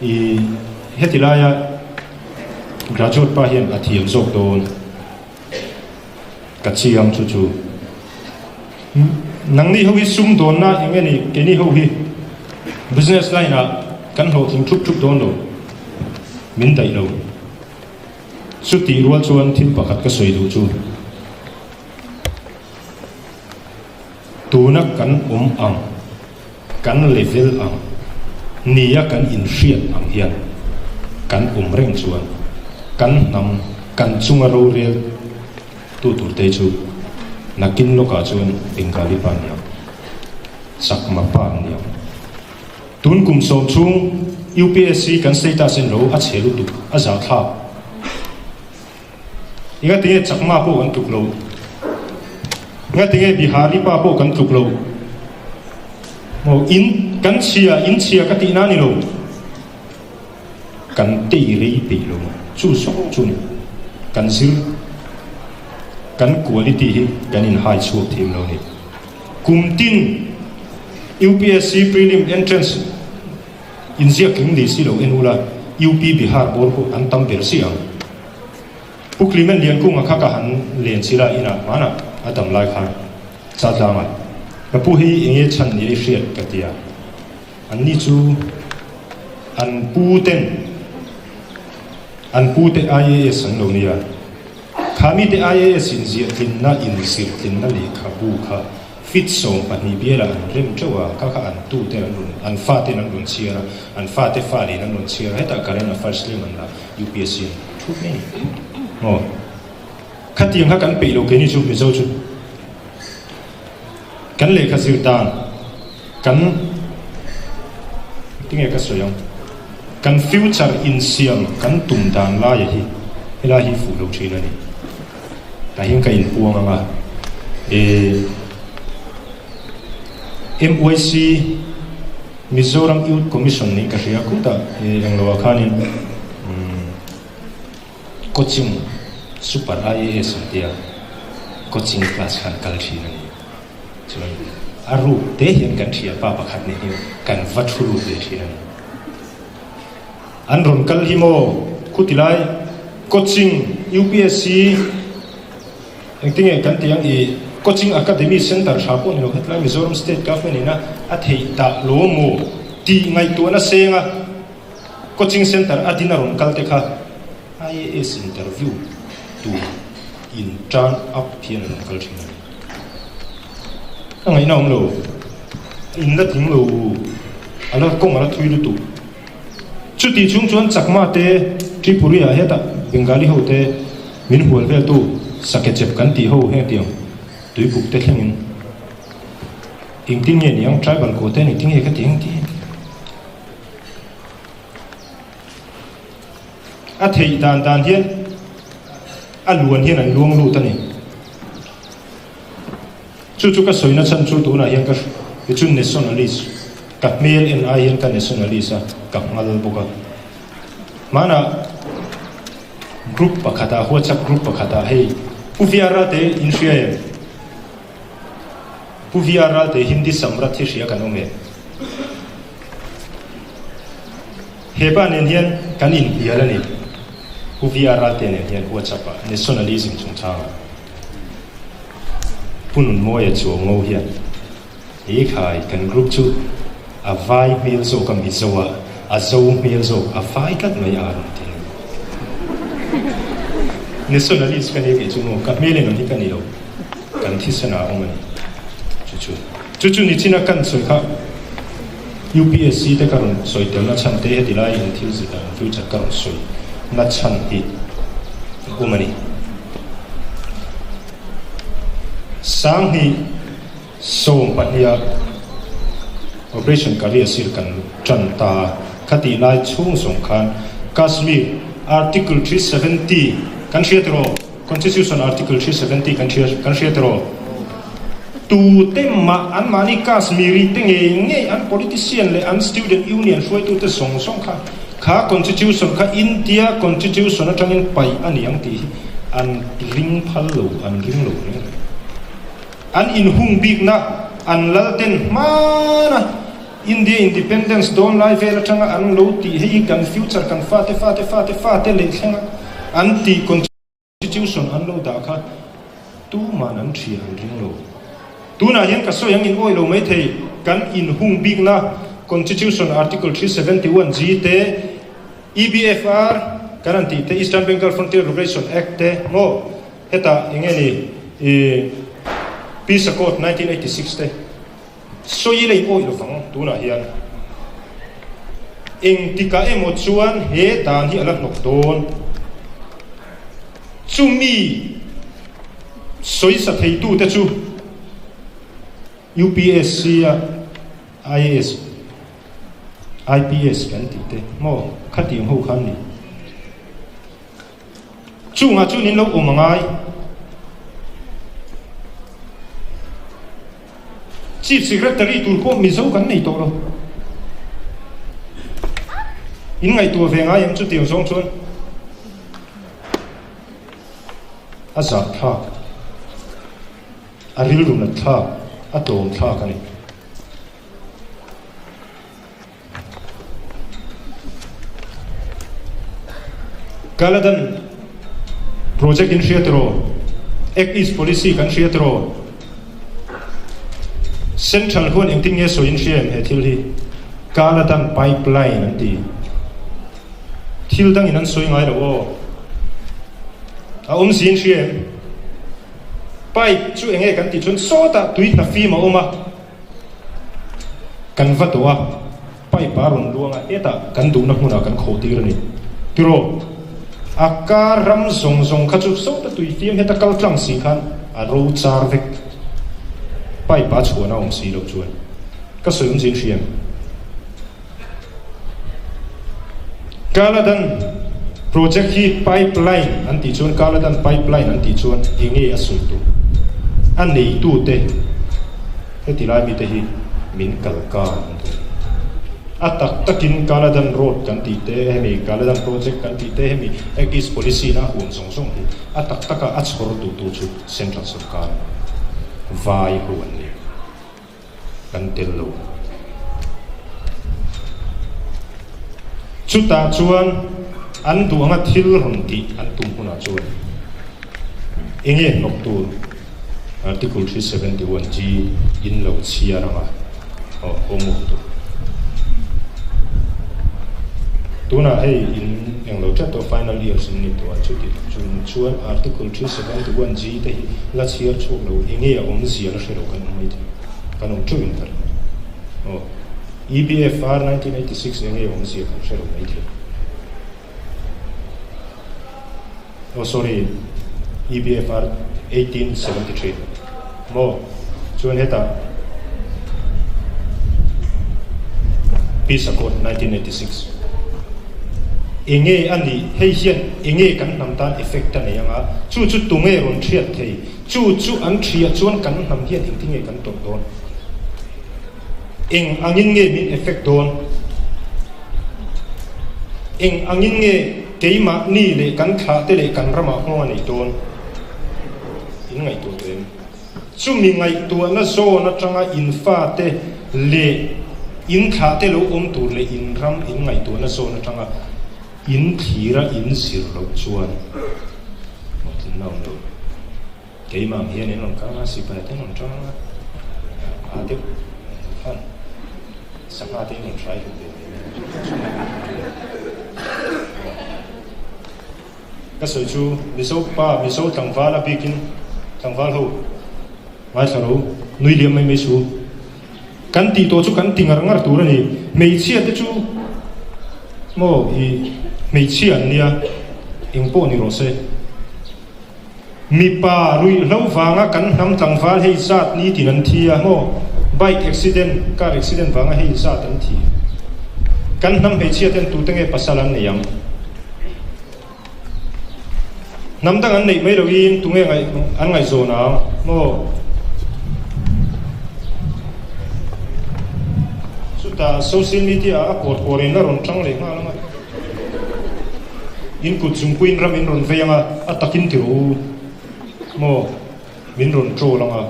I heti laia. Graduate pa hian a thiam zawk dawn. Ka chiang chu chu. Nangni ho hi sumdawnna eng nge ni keini ho hi business line ah kan hlawhtling thup thup dawn lo. Min daih lo. Chutih rual chuan thil pakhat ka sawi duh chu. Tuna kan awm ang, kan level ang, nia kan inhriat ang hian kan awm reng chuan kan hnam, kan chunga rorel tu turte chu nakin lawkah chuan Bengali pa an ni ang, Chakma pa an ni ang. Tun kum sawm chhung UPSC kan status en lo a chhe lutuk, a zahthlak. Engatinge Chakma pawh kan tluk lo? Engatinge Bihari pa pawh kan tluk lo? Maw in kan chhia, in chhia ka tihna a ni lo. Kan tei rei peih lo chu zawng chu ni. Kan zir, kan quality hi kan inhai chhuak thiam lo ni. Kum tin UPSC prelim entrance inziak tling ni si lo en ula, UP Bihar bawr khu an tam ber si ang. Pu Clement Liankunga kha ka han len chil a inah hmanah a dam lai khan Chaltlangah ka pu hi enge chhan ni ei hriat ka ti a, anni chu an pu ten an pu te IAS an lo nia, kha mite IAS inziah tlinna inzirtlinna lehkhabu kha Fit 12 bialah an rem teuh a, kha kha an tu ten an rawn, an fa ten an rawn chhiar a, an fa te fa nen an rawn chhiar a, hetah current affairs tlem an la UPSC an thut mai a ni. Aw. Khatiang kha kan peih lo keini chu Mizo chu. Kan lehkha zir dan, kan tinge ka sawi ang, kan future insiam kan tum dan laia hi helai hi fuh lo thin a ni. Tah hian ka inpuang ang a, e MYC, Mizoram Youth Commission niin ka hria khutah e englo ah khanin umm coaching Super IAS an tia coaching class khan kal thin a ni. Chuan a ruk te hian kan thianpa pakhat nen hian kan va thu lut ve thin a ni. An rawn kal hi maw? Khutilai coaching UPSC engtinge kan tih ang i coaching academy center tha pawh ni lo hetlai Mizoram state government ina a theih dah lo maw tih ngaihtuahna senga coaching center a din a rawn kal te kha IAS interview tur in turn up hian an rawn kal thin a ni. Ka ngaihna awm lo. In la tling lo a la kawng a la thui lutuk. Chutih chhung chuan Chakma te, Tripuri ah hetah Bengali ho te min hual vel tu Sakechep kan tih ho hengtiang tuibuk te thlengin engtin nge niang tribal ko te engtin nge ka ti ang tih a theih dan dan hian a luan hian an luang lut a ni. Chu chu ka sawina chhan chu tunah hian ka hi chu nationalist ka hmel en ai hian ka nationalist a, ka nghal bawk a. Hmanah group pakhatah WhatsApp group pakhatah hei Pu VR te in hria em? Pu VR te Hindi Samrat hi hria kan awm em? He pa nen hian kan inhnial a ni. Pu VR te nen hian WhatsApp ah nationalism chungchangah. Pu Nunmawia Chuango hian He khai kan group chu a vai hmel zawk a Mizo a, a zo hmel zawk a vai tlat mai a rawn ti a ni. Nationalist ka nia kei chu maw, ka hmel en ang hi ka ni lo, kan thisen ah a awm a ni. Chu chu. Chu chu nichina kan sawi kha UPSC te ka rawn sawi tel na chhan te heti lai in thil zir dan future ka rawn sawi na chhan hi a awm a ni. 2012 Operation Kalia Sir kan tan ta a, khatih lai chhung zawng khan Kashmir Article 370 kan hriat rawh. Constitution Article 370 kan hria kan hria tiraw? Tute mah anmahni Kashmiri te ngei ngei an politician leh an student union hruaitute zawng zawng kha kha Constitution kha India Constitution atangin paih a ni ang tih hi an ring phal lo, an ring lo reng reng. An inhung bikna an lal ten hmana India Independence dawn lai vel atanga an lo tih hei hi kan future kan fate fate fate fate leh thlenga. An tih constitution an lo dah kha tuman an ṭhia an ring lo. Tunah hian ka sawi ang in awih lo maithei, kan inhung bikna Constitution Article 371 G te, EBFR kan han tih te, Eastern Bengal Frontier Regulation Act te maw hetah eng nge ni i Peace Accord 1986 te sawi ila in awih lovang tunah hian engtikah emaw chuan he dan hi a la hnawk dawn. Chumi sawisa theitute chu UPSC a IAS, IPS kan tih te maw khatiang ho kha an ni. Chungah chuan in lo awm a ngai. Chief Secretary tur pawh Mizo kan nei tawh lo. In ngaihtuah ve ngai em chutiang zawng chuan a zah thlak, a rilru nat thlak, a tlawm thlak a ni. Kaladan project in hria tiraw? Act East policy kan hria tiraw? Central huan engtin nge sawi in hria em he thil hi? Kaladan pipeline an ti. Thil dangin an sawi ngai lo aw. A awmzia in hria em? Pipe chu enge kan tih chuan sawtah tui hna fim a awm a. Kan va tawh a, pipe a rawn luang a, hetah kan duhna hmunah kan khawh tir a ni. Tiraw, a kar ram zawng zawng kha chu sawta tui fiam heta kal tlang si khan a ro char vek. Pipe a chhuahna awm si loh chuan ka sawi awm zin hriam. Kaladan project hi pipeline an tih chuan Kaladan pipeline an tih chuan enge a sawi tur? A neitute heti lai mite hi min kal kar an ti. A tak takin Kaladan road kan tih te, hemi Kaladan project kan tih te, hemi Act East policy na a huam zawng zawng hi a tak taka a chhawr duhtu chu Central sawrkar vai ho an ni. kan tel lo. Chutah chuan an duh anga thil rawn tih an tum hunah chuan enge hnawk tur Article 371 G in lo chhiar anga aw homework tur. Tunah hei in englo tlat tawh final years in ni tawh a, chuti chung chuan Article 371 G te hi la chhiar chhuak lo enge a awmzia la hre lo kan awm mai thei, kan awm teuh in ka ring. Aw EBFR 1986 enge a awmzia kan hre lo mai thei. Oh sorry, EBFR 1873 maw? Chuan hetah Peace Accord 1986 enge a nih? Hei hian enge kan hnam tan effect a nei anga? Chu chu tunge rawn thiat thei? Chu chu an thiah chuan kan hnam hian engtinge kan tawrh dawn? Eng angin nge min effect dawn? Eng angin nge keimahni leh kan thlah te leh kan ramah nghawng a neih dawn? In ngaihtuah tawh em? Chumi ngaihtuahna zawn atanga in fate leh in thlah te lo awm tur leh in ram in ngaihtuahna zawn atanga in thlira in zir loh chuan hlawhtlinna a awm lo. Keimah ang hian in rawn kal anga, sipai te an rawn tang anga, a deuh khan sangha te in rawn hrai hlum ve mai mai Ka sawi chu Mizo pa, Mizo tlangval a bikin tlangval ho ngaithla ro, nui liam mai mai su. Kan tih tawh chu kan ti ngar ngar tur a ni. Hmeichhia te chu maw i hmeichhia an nia, eng pawh ni rawh se. Mipa ruihhlo vanga kan hnam tlangval hei zat nitin an thi a maw? Bike accident, car accident vanga hei zat an thi. Kan hnam hmeichhia ten tute nge pasal an nei ang? Hnam dang an neih mai loin tunge an ngaihzawn ang maw? Chutah social media ah a kawr kawr in a rawn tang leh nghal ang a. In kut zungpuiin ram in rawn vei ang a, a takin ti rawh u maw, min rawn troll ang a.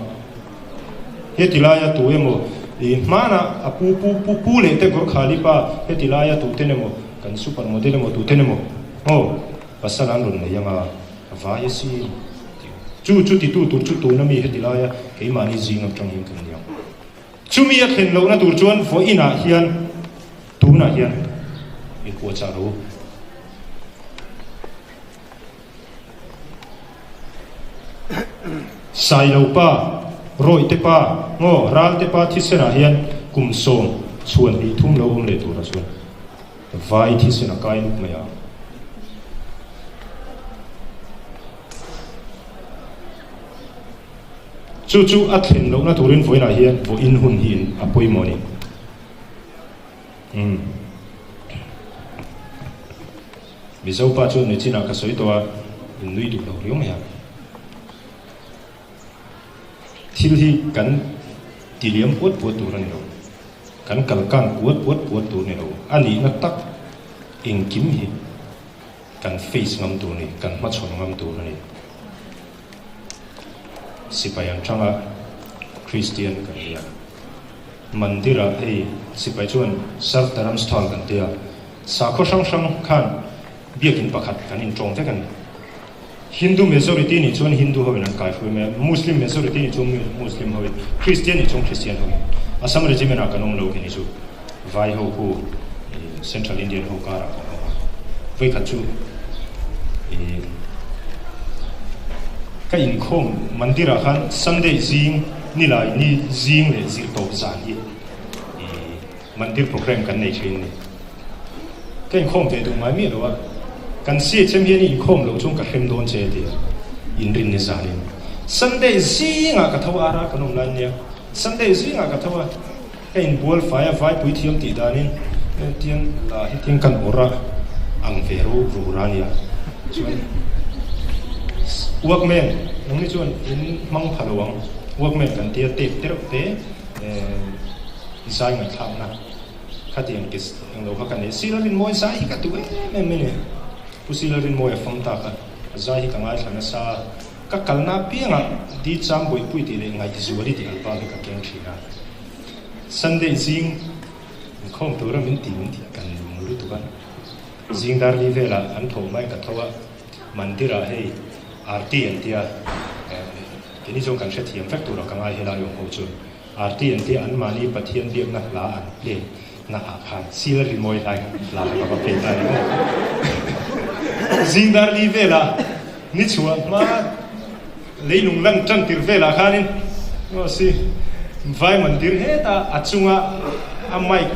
Heti laia tu emaw i hmanah a pu pu pu pu leh te Gorkhali pa heti laia tuten emaw kan super model emaw tuten emaw maw. Pasal an rawn nei anga a vai asin tih. Chu chu titu tur chu tuna mi heti laia keimahni zing atang hian kan ni ang. Chumi a thlen lohna tur chuan vawiinah hian tunah hian inpuahchah ro. Sailo pa, Rawihte pa, ngaw Ralte pa thisenah hian kum sawm chhuan hnih thum lo awm leh turah chuan vai thisen a kai nuk mai ang. Chu chu a thlen lohna turin vawiinah hian vawiin hun hi a pawimawh a ni. Umm. Mizo pa chuan nichinah ka sawi tawh a, in nui duh lo riau mai a. Thil hi kan ti liam puat puat tur a ni lo. Kan kal kan puat puat puat tur a ni lo. A nihna tak engkim hi kan face ngam tur a ni, kan hmachhawn ngam tur a ni. Sipai an tang a, Kristian kan ni a. Mandir-ah hei sipai chuan Sarv Dharam Sthal kan ti a. Sakhaw hrang hrang khan biakin pakhat kan intawng vek a ni. Hindu majority nih chuan Hindu hoin an kaihruai mai a, Muslim majority nih chuan Muslim hoin, Christian nih chuan Christian hoin. Assam Regiment ah kan awm lo kini chu Vai ho khu Central Indian ho karah kan awm a. Vawikhat chu ih ka inkhawm mandir ah khan Sunday zing nilai ni zing leh zirtawp zan hi ih Mandir program kan nei thin ni. Ka inkhawm ve duh ngai miah lo a, kan CHM hian i inkhawm loh chuan ka hrem dawn che tia inrin ni zanin. Sunday zingah ka tho ara kan awm lai nia, Sunday zingah ka tho a, ka inbual fai a, vaipui thiam tih danin hetiang la hetiang kan awrh a ang ve ro rur a nia. Chuan Walkman nangni chuan in hmang pha lo ang, Walkman kan tia tape te reuh te. Zai ngaihthlakna khatiang ke englo kha ka nei. Sir Rinmawi zai hi ka duh em em mai ni. Pu Sir Rinmawi a fam tak a, a zai hi ka ngaithla nasa a. Ka kalna apiangah Di Cham Bawihpui tih leh Ngaihzuali tih album hi ka keng thin a. Sunday zing inkhawm tura min ti min tih kan lung lutuk a. Zing dar li velah an tho mai ka tho a, Mandir-ah hei Aarti an tia, keini chuan kan hrethiam vek tura ka ngai helai awm ho chu. Arti an tia anmahni Pathian biakna hla an play na ah khan sil rimawi hlai hla kha ka va play ta ni maw. Zingdar li velah ni chhuah hma leilung lan tan tir velah khanin aw si vai mandir heta a chunga a mic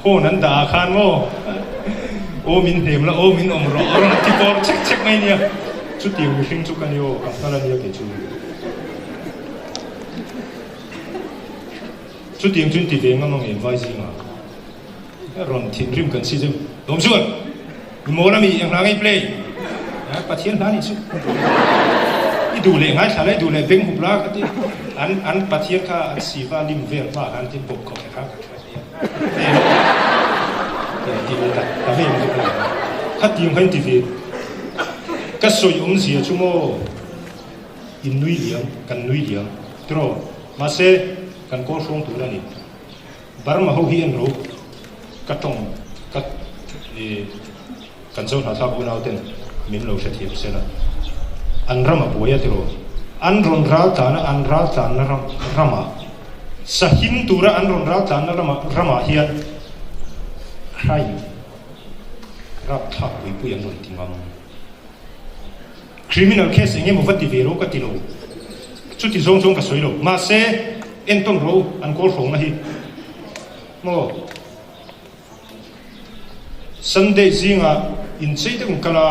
horn an dah ah khan maw aw min hnem la aw min awm rawh a rawn ti pawr chek chek mai nia chutiang mihring chu ka ni aw ka nghal a nia kei chu. Chutiang chuan ti ve ngam ang em vai zingah rawn thinrim kan si chu Lawm chuan i mawl ami eng hla ngei play a Pathian hla nih chu i duh leh ngaithla la i duh leh beng hup la ka ti an an Pathian kha an siva lim vel hma khan tin bawp khawp kha ka tha nia ve ti ve ta ka ve lutuk lo khatiang kha in ti ve ka sawi awmzia chu maw. In nui liam, kan nui liam. Tiraw? Mahse, kan kawl hrawng tur a ni. Burma ho hi en ro, ka tawng, ka i kan zo hnahthlak unau ten min lo hrethiam se la. An ram a buai a tiraw? An rawn ral tlan a, an ral tlanna ram ramah, sahim tura an rawn ral tlanna ramah ramah hian crime rapthlak pui pui an rawn ti ngam. Criminal case eng emaw va ti ve ro ka ti lo. Chuti zawng chuan ka sawi lo. Mahse, entawn ro an kawl hrawngna hi maw Sunday zingah inchei deuh in kal a,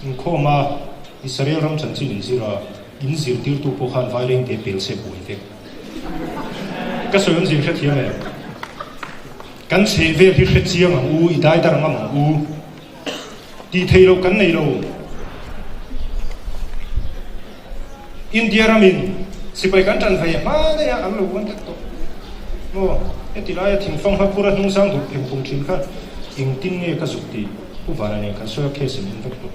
inkhawm a, Israel ram chanchin inzir a, in zirtirtu pawh khan vairengte pel se buai vek. Ka sawi awmzia in hrethiam em? Kan chhehvel hi hrechiang ang u, i daidar ngam ang u. Tih theih loh kan nei lo. India ramin sipai kan tan ve hma daih a, an lo vuan tlat tawh. Maw, heti laia thingfang hma phura hnung sang duh pheng phung thin kha engtin nge ka zuk tih Pu Vana nen kan sawi a case an en vek tawh.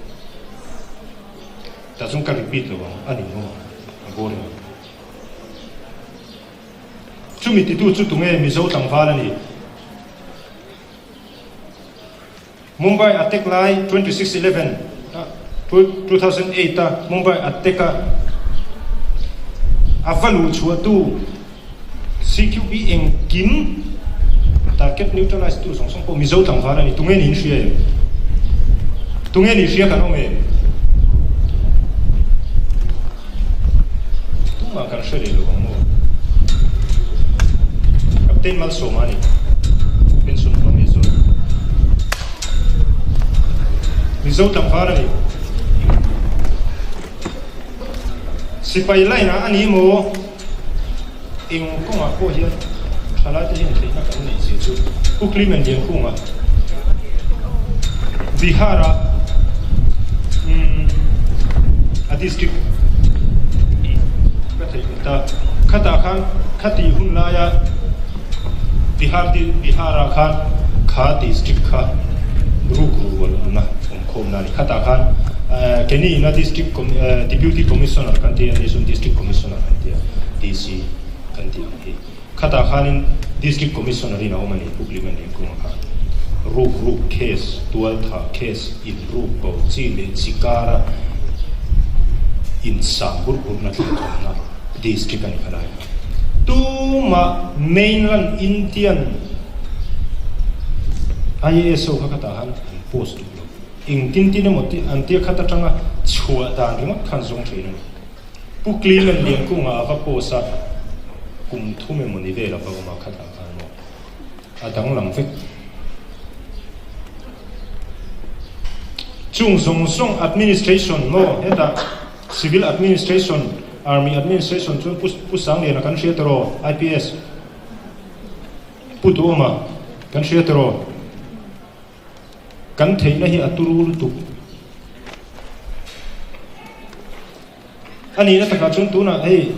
Tah chuan ka repeat lo ang, a ni maw? A boring ang. Chumi titu chu tunge Mizo tlangval a ni? Mumbai attack lai 26 11 a. 2008 a Mumbai attack a a va luh chhuahtu CQB engkim target neutralize tu zawng zawng pawh Mizo tlangval a ni. Tunge niin hria em? Tunge nih hria kan awm em? Tumah kan hre leh lo ang maw? Captain Malsawma a ni. Pension hma mai zawk. Mizo tlangval a ni. Sipai line ah a ni maw? Eng kawngah pawh hian thalaite hian theihna kan neih zia chu Pu Clement Liankhunga Bihar-a a district ka theih ta. Khatah khan khati hun laia Bihar Bihar-ah khan kha district kha rukru rual awmna awmkhawmna a ni. Khatah khan keini ina district deputy commissioner kan ti a, ani chuan district commissioner kan ti a, DC kan tih ang hi. Khatah khanin district commissioner in a awm a ni, Pu Clement Liankunga khan. Ruk ruk case, tualthah case, inruk bo chi leh chi kara insang burh burhna thlen awmna district a ni kha lai kha. Tumah mainland Indian IAS ho kha khatah khan an post duh lo. Engtin tin emaw tih an tia khat atanga chhuah dan ringawt khan zawng thin a ni. Pu Clement Liankunga a va post a, kum thum emaw ni vel a va awm a khatah khan maw a danglam vek. Chung zawng zawng administration maw hetah civil administration, army administration chuan Pu Pu Sangliana kan hria tawh IPS Pu Duhawma kan hria tawh. Kan theihna hi a turu lutuk. A nihna takah chuan tunah hei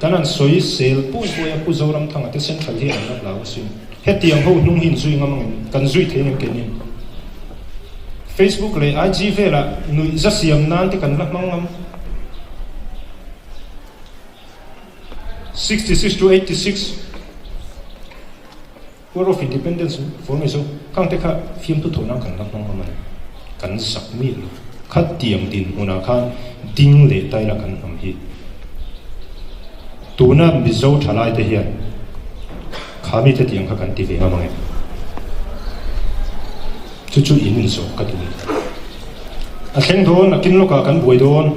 kan han sawi sel pui pui a, Pu Zoramthanga te Central hian an la hlau asin. Hetiang ho hnung hi inzui ngam angin kan zui thei nen keinin. Facebook leh IG velah nuihza siam nan te kan la hmang ngam. 66 to 86. War of Independence for Mizo khang te kha fiamtu thawhna kan la hmang ngam a ni. Kan zak miah lo. Khatiang dinhmunah khan ding leh taila kan hnam hi. Tuna Mizo thalai te hian kha mite tiang kha kan ti ve ngam ang em? Chu chu in inzawh ka duh a ni. A thleng dawn, a kin lawkah kan buai dawn.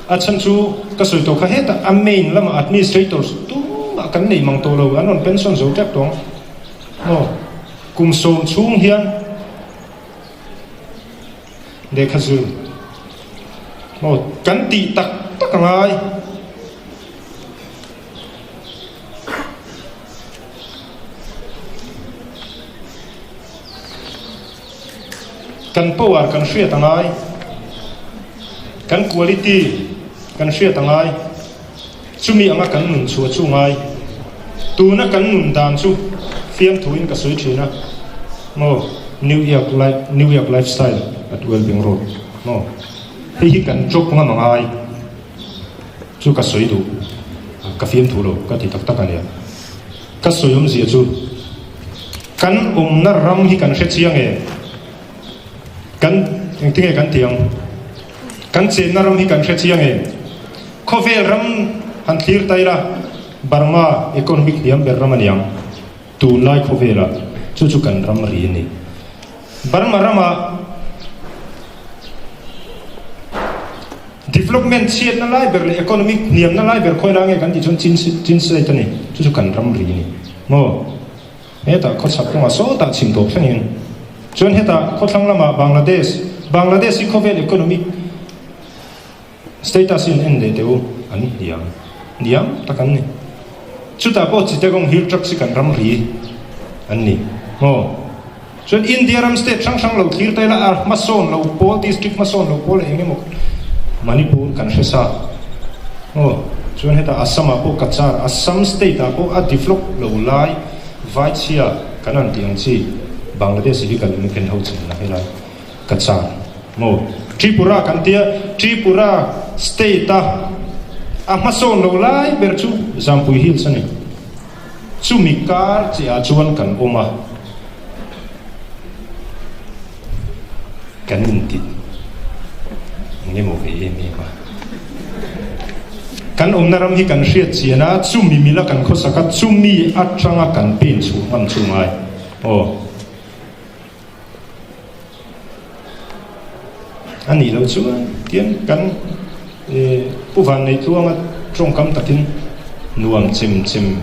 A chhan chu ka sawi tawh kha hetah a main lamah administrators tumah kan nei mang tawh lo, an rawn pension zo tep tawh ang maw? Kum sawm chhung hian lehkha zir maw kan tih tak tak a ngai. Kan power kan hriat a ngai, kan quality kan hriat a ngai, chumi anga kan nun chhuah chu ngai. Tuna kan nun dan chu fiamthuin ka sawi thin a, maw New York life, New York lifestyle at Wellbeing Road, maw hei hi kan drop ngam a ngai chu ka sawi duh, ka fiamthu lo ka ti tak tak a nia. Ka sawi awmzia chu kan awmna ram hi kan hre chiang e, kan engtinge kan tih ang? Kan chenna ram hi kan hre chiang e. Khawvel ram han thlir ta ila Burma economic hniam ber ram a ni ang, tunlai khawvelah chu chu kan ram ri a ni. Burma ramah Development chhiatna lai ber leh economic hniamna lai ber khawi lai nge kan tih chuan Chin Chin State a ni. Chu chu kan ramri a ni. Maw? Hetah khawchhak kawngah sawtah chhim tawp thlengin. Chuan hetah khawthlang lamah Bangladesh, Bangladesh hi khawvel economic status hi an en leh teh u, an hniam hniam tak an ni. Chutah pawh Chittagong Hill Tracts hi kan ramri an ni. Maw? Chuan India ram state hrang hrang lo thlir ta ila a hmasawn lo pawl, district hmasawn lo pawl eng emaw Manipur kan hre sa aw. Chuan hetah Assam ah pawh Cachar, Assam state ah pawh a develop lo lai Vaichhia kan han tih ang chi Bangladesh hi kan en ho chin na helai Cachar maw. Tripura kan tia Tripura state a a hmasawn lo lai ber chu Zampui Hills a ni. Chumi kar chiah ah chuan kan awm a. Kan inti eng emaw ve em em a. Kan awmna ram hi kan hriat chian a, chumi mila kan khawsak a, chumi atanga kan pen chhuah ngam chu ngai. Aw. A nih loh chuan tian kan Pu Vanneitluanga tawngkam takin nuam chem chem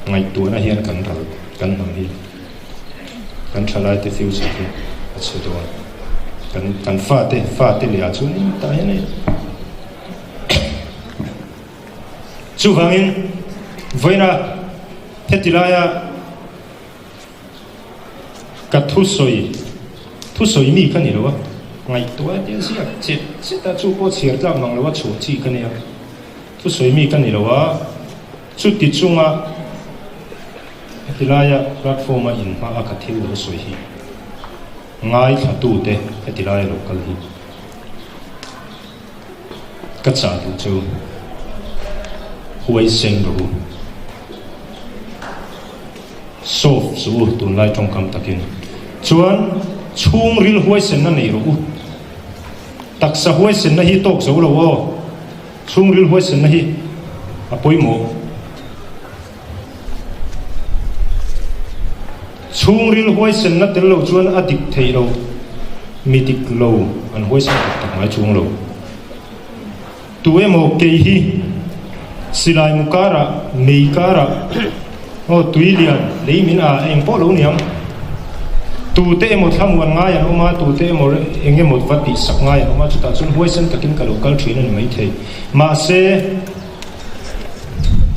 ngaihtuahna hian kan ral kan hnam hi kan thalaite future hi a chhe dawn. Kan kan fate fate leh ah chuan in tah hian hei chuvangin vawiina heti laia Ka thusawi, thusawi mi ka ni lo a, ngaihtuah tia ziak chet chet a, chu pawh chhiar tlak mang lo a chhuah chi ka nia. Thusawi mi ka ni lo a, chuti chunga heti laia platform a inhma a ka thil lo sawi hi ngaithlatute heti laia lo kal hi Ka chah duh chu huaisen rawh u. Soft suh u tunlai tawngkam takin. Chuan chhungril huaisenna nei rawh u. Taksa huaisenna hi tawk zo lo aw. Chhungril huaisenna hi a pawimawh. Chhungril huaisenna tel lo chuan a dik theih lo, mi dik lo an huaisen tak tak ngai chuang lo. Tu emaw kei hi silai mu karah, mei karah, aw tui lian, lei min a, eng pawh lo niang. Tute emaw thlamuan ngai an awm a, tute emaw eng emaw va tihsak ngai an awm a, chutah chuan huaisen takin ka lo kal thin a ni maithei. Mahse.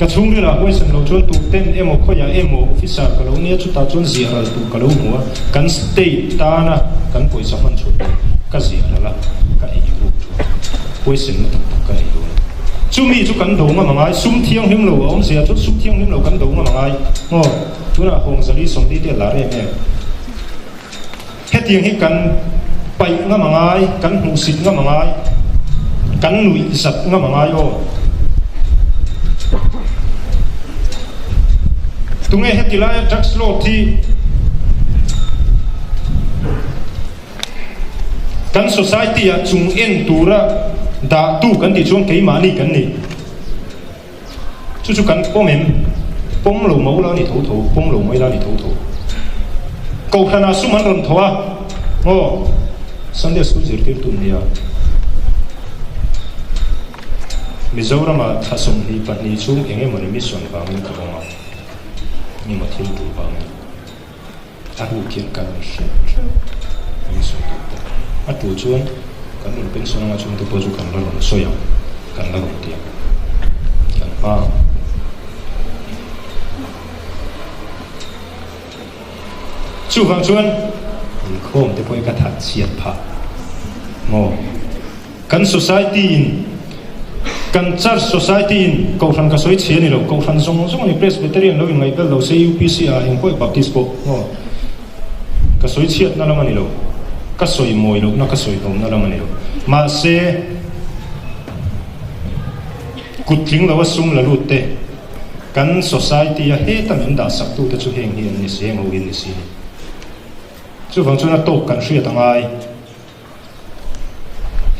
Ka chhungril ah huaisen lo chuan tukten emaw khawiah emaw officer ka lo nia chutah chuan ziah ral tur ka lo hmu a, kan state tana kan pawisa hman chhuah tur ka ziah ral a, ka ei ruk chuan huaisenna tak tak ka nei dawn. Chumi chu kan do ngam angai, sum thianghlim lo a awm zia chuan sum thianghlim lo kan do ngam angai maw? Tunah Hawngzali Sawmli te a lar em em. Hetiang hi kan paih ngam a ngai, kan hmuhsit ngam a ngai, kan nuih zat ngam a ngai aw. Tunge heti laia drugs lord hi kan society ah chung en tura dahtu kan tih chuan keimahni kan ni. Chu chu kan pawm em? Pawm lo mo la ni tho tho, pawm lo mai la ni tho tho. Kohhranah sum an rawn tho a, aw, Sunday School zirtirtu an nia. Mizoramah thla 22 chhung eng emaw ni mission vangin ka awm a, engemaw thil tul vangin. A hnu khian kan hriat theuh ang sawi tur pawh. A tul chuan kan rawn pension anga chhungte pawh chu kan la rawn sawi ang, kan la rawn ti ang, kan hma ang. Chuvang chuan inkhawm te pawh hi ka that chhiat phah maw? Kan society in, kan church society in Kohhran ka sawi chhe a ni lo, Kohhran zawng zawng a ni, Presbyterian lo inngaihbel lo se UPC ah eng pawh Baptist pawh maw ka sawi chhiatna lam a ni lo, ka sawi mawi lohna ka sawi hlawmna lam a ni lo. Mahse, kut tling lo a sum la lut te, kan society a heta min dah sak tu te chu heng hi an ni si, heng ho hi an ni si a ni. Chuvang chuan a tawk kan hriat a ngai.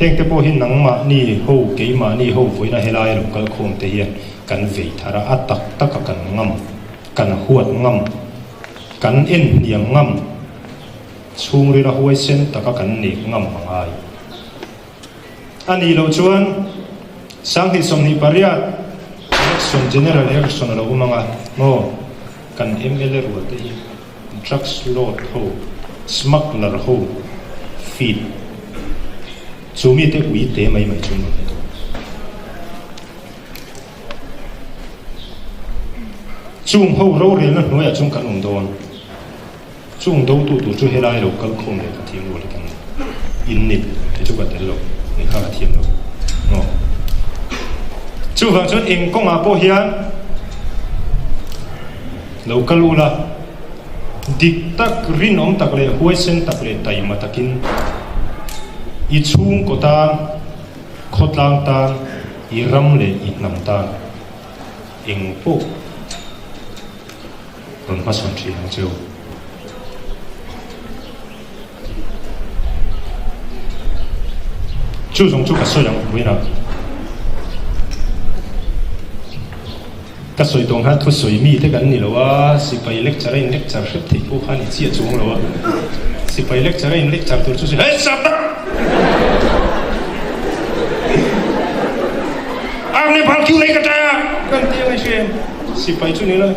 Heng te pawh hi nangmahni ho, keimahni ho vawiina helai lo kal khawm te hian kan vei thar a, a tak taka kan ngam, kan huat ngam, kan en hniam ngam, chhungrila huaisen taka kan nek ngam a ngai. A nih loh chuan 2028 election, general election a lo awm ang a, maw, kan mla rual te hi. Drugs lord ho, smuggler ho feed chu mite ui te mai mai chu an rawn ni dawn. Chung ho rorelna hnuaiah chuan kan awm dawn. Chung dotu tur chu helai lo kal khawm leh ka thiam rual hi kan ni. In ni kei chu ka tel lo, ni kha ka thiam lo maw. Chuvang chuan eng kawngah pawh hian Lo kal ula, dik tak, rinawm tak leh huaisen tak leh taima takin i chhungkaw tan, khawtlang tan, i ram leh i hnam tan eng pawh rawn hmasawn thin ang che u. Chu zawng chu ka sawi ang vawiinah. Ka sawi tawng khan thusawi mi te kan ni lo a, sipai lecture a in lecture hrep theih pawh kha a ni chiah chuang lo a. Sipai lecture a in lecture tur chu si Hei Sardar! Aapne bal kyun nahi kataya? Kan ti ang i hria em? Sipai chu ni la,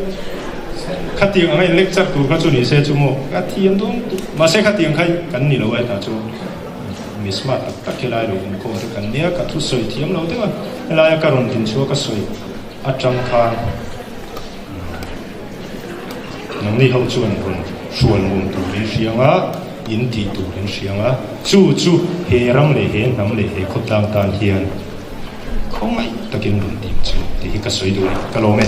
khatiang anga in lecture tur kha chu ni se chu maw ka thiam dawn tuk. Mahse khatiang kha kan ni lo a hetah chuan mi smart tak tak helai lo inkhawm te kan nia, ka thusawi thiam lo deuh a, helaia ka rawn din chhuak a sawi. Atang khan nangni ho chuan rawn hrual nuam tur in hriang a, in tih tur in hriang a, chu chu he ram leh he hnam leh he khawtlang tan hian khawngaih takin rawn dim chu tih hi ka sawi duh a ni. Ka lawm e.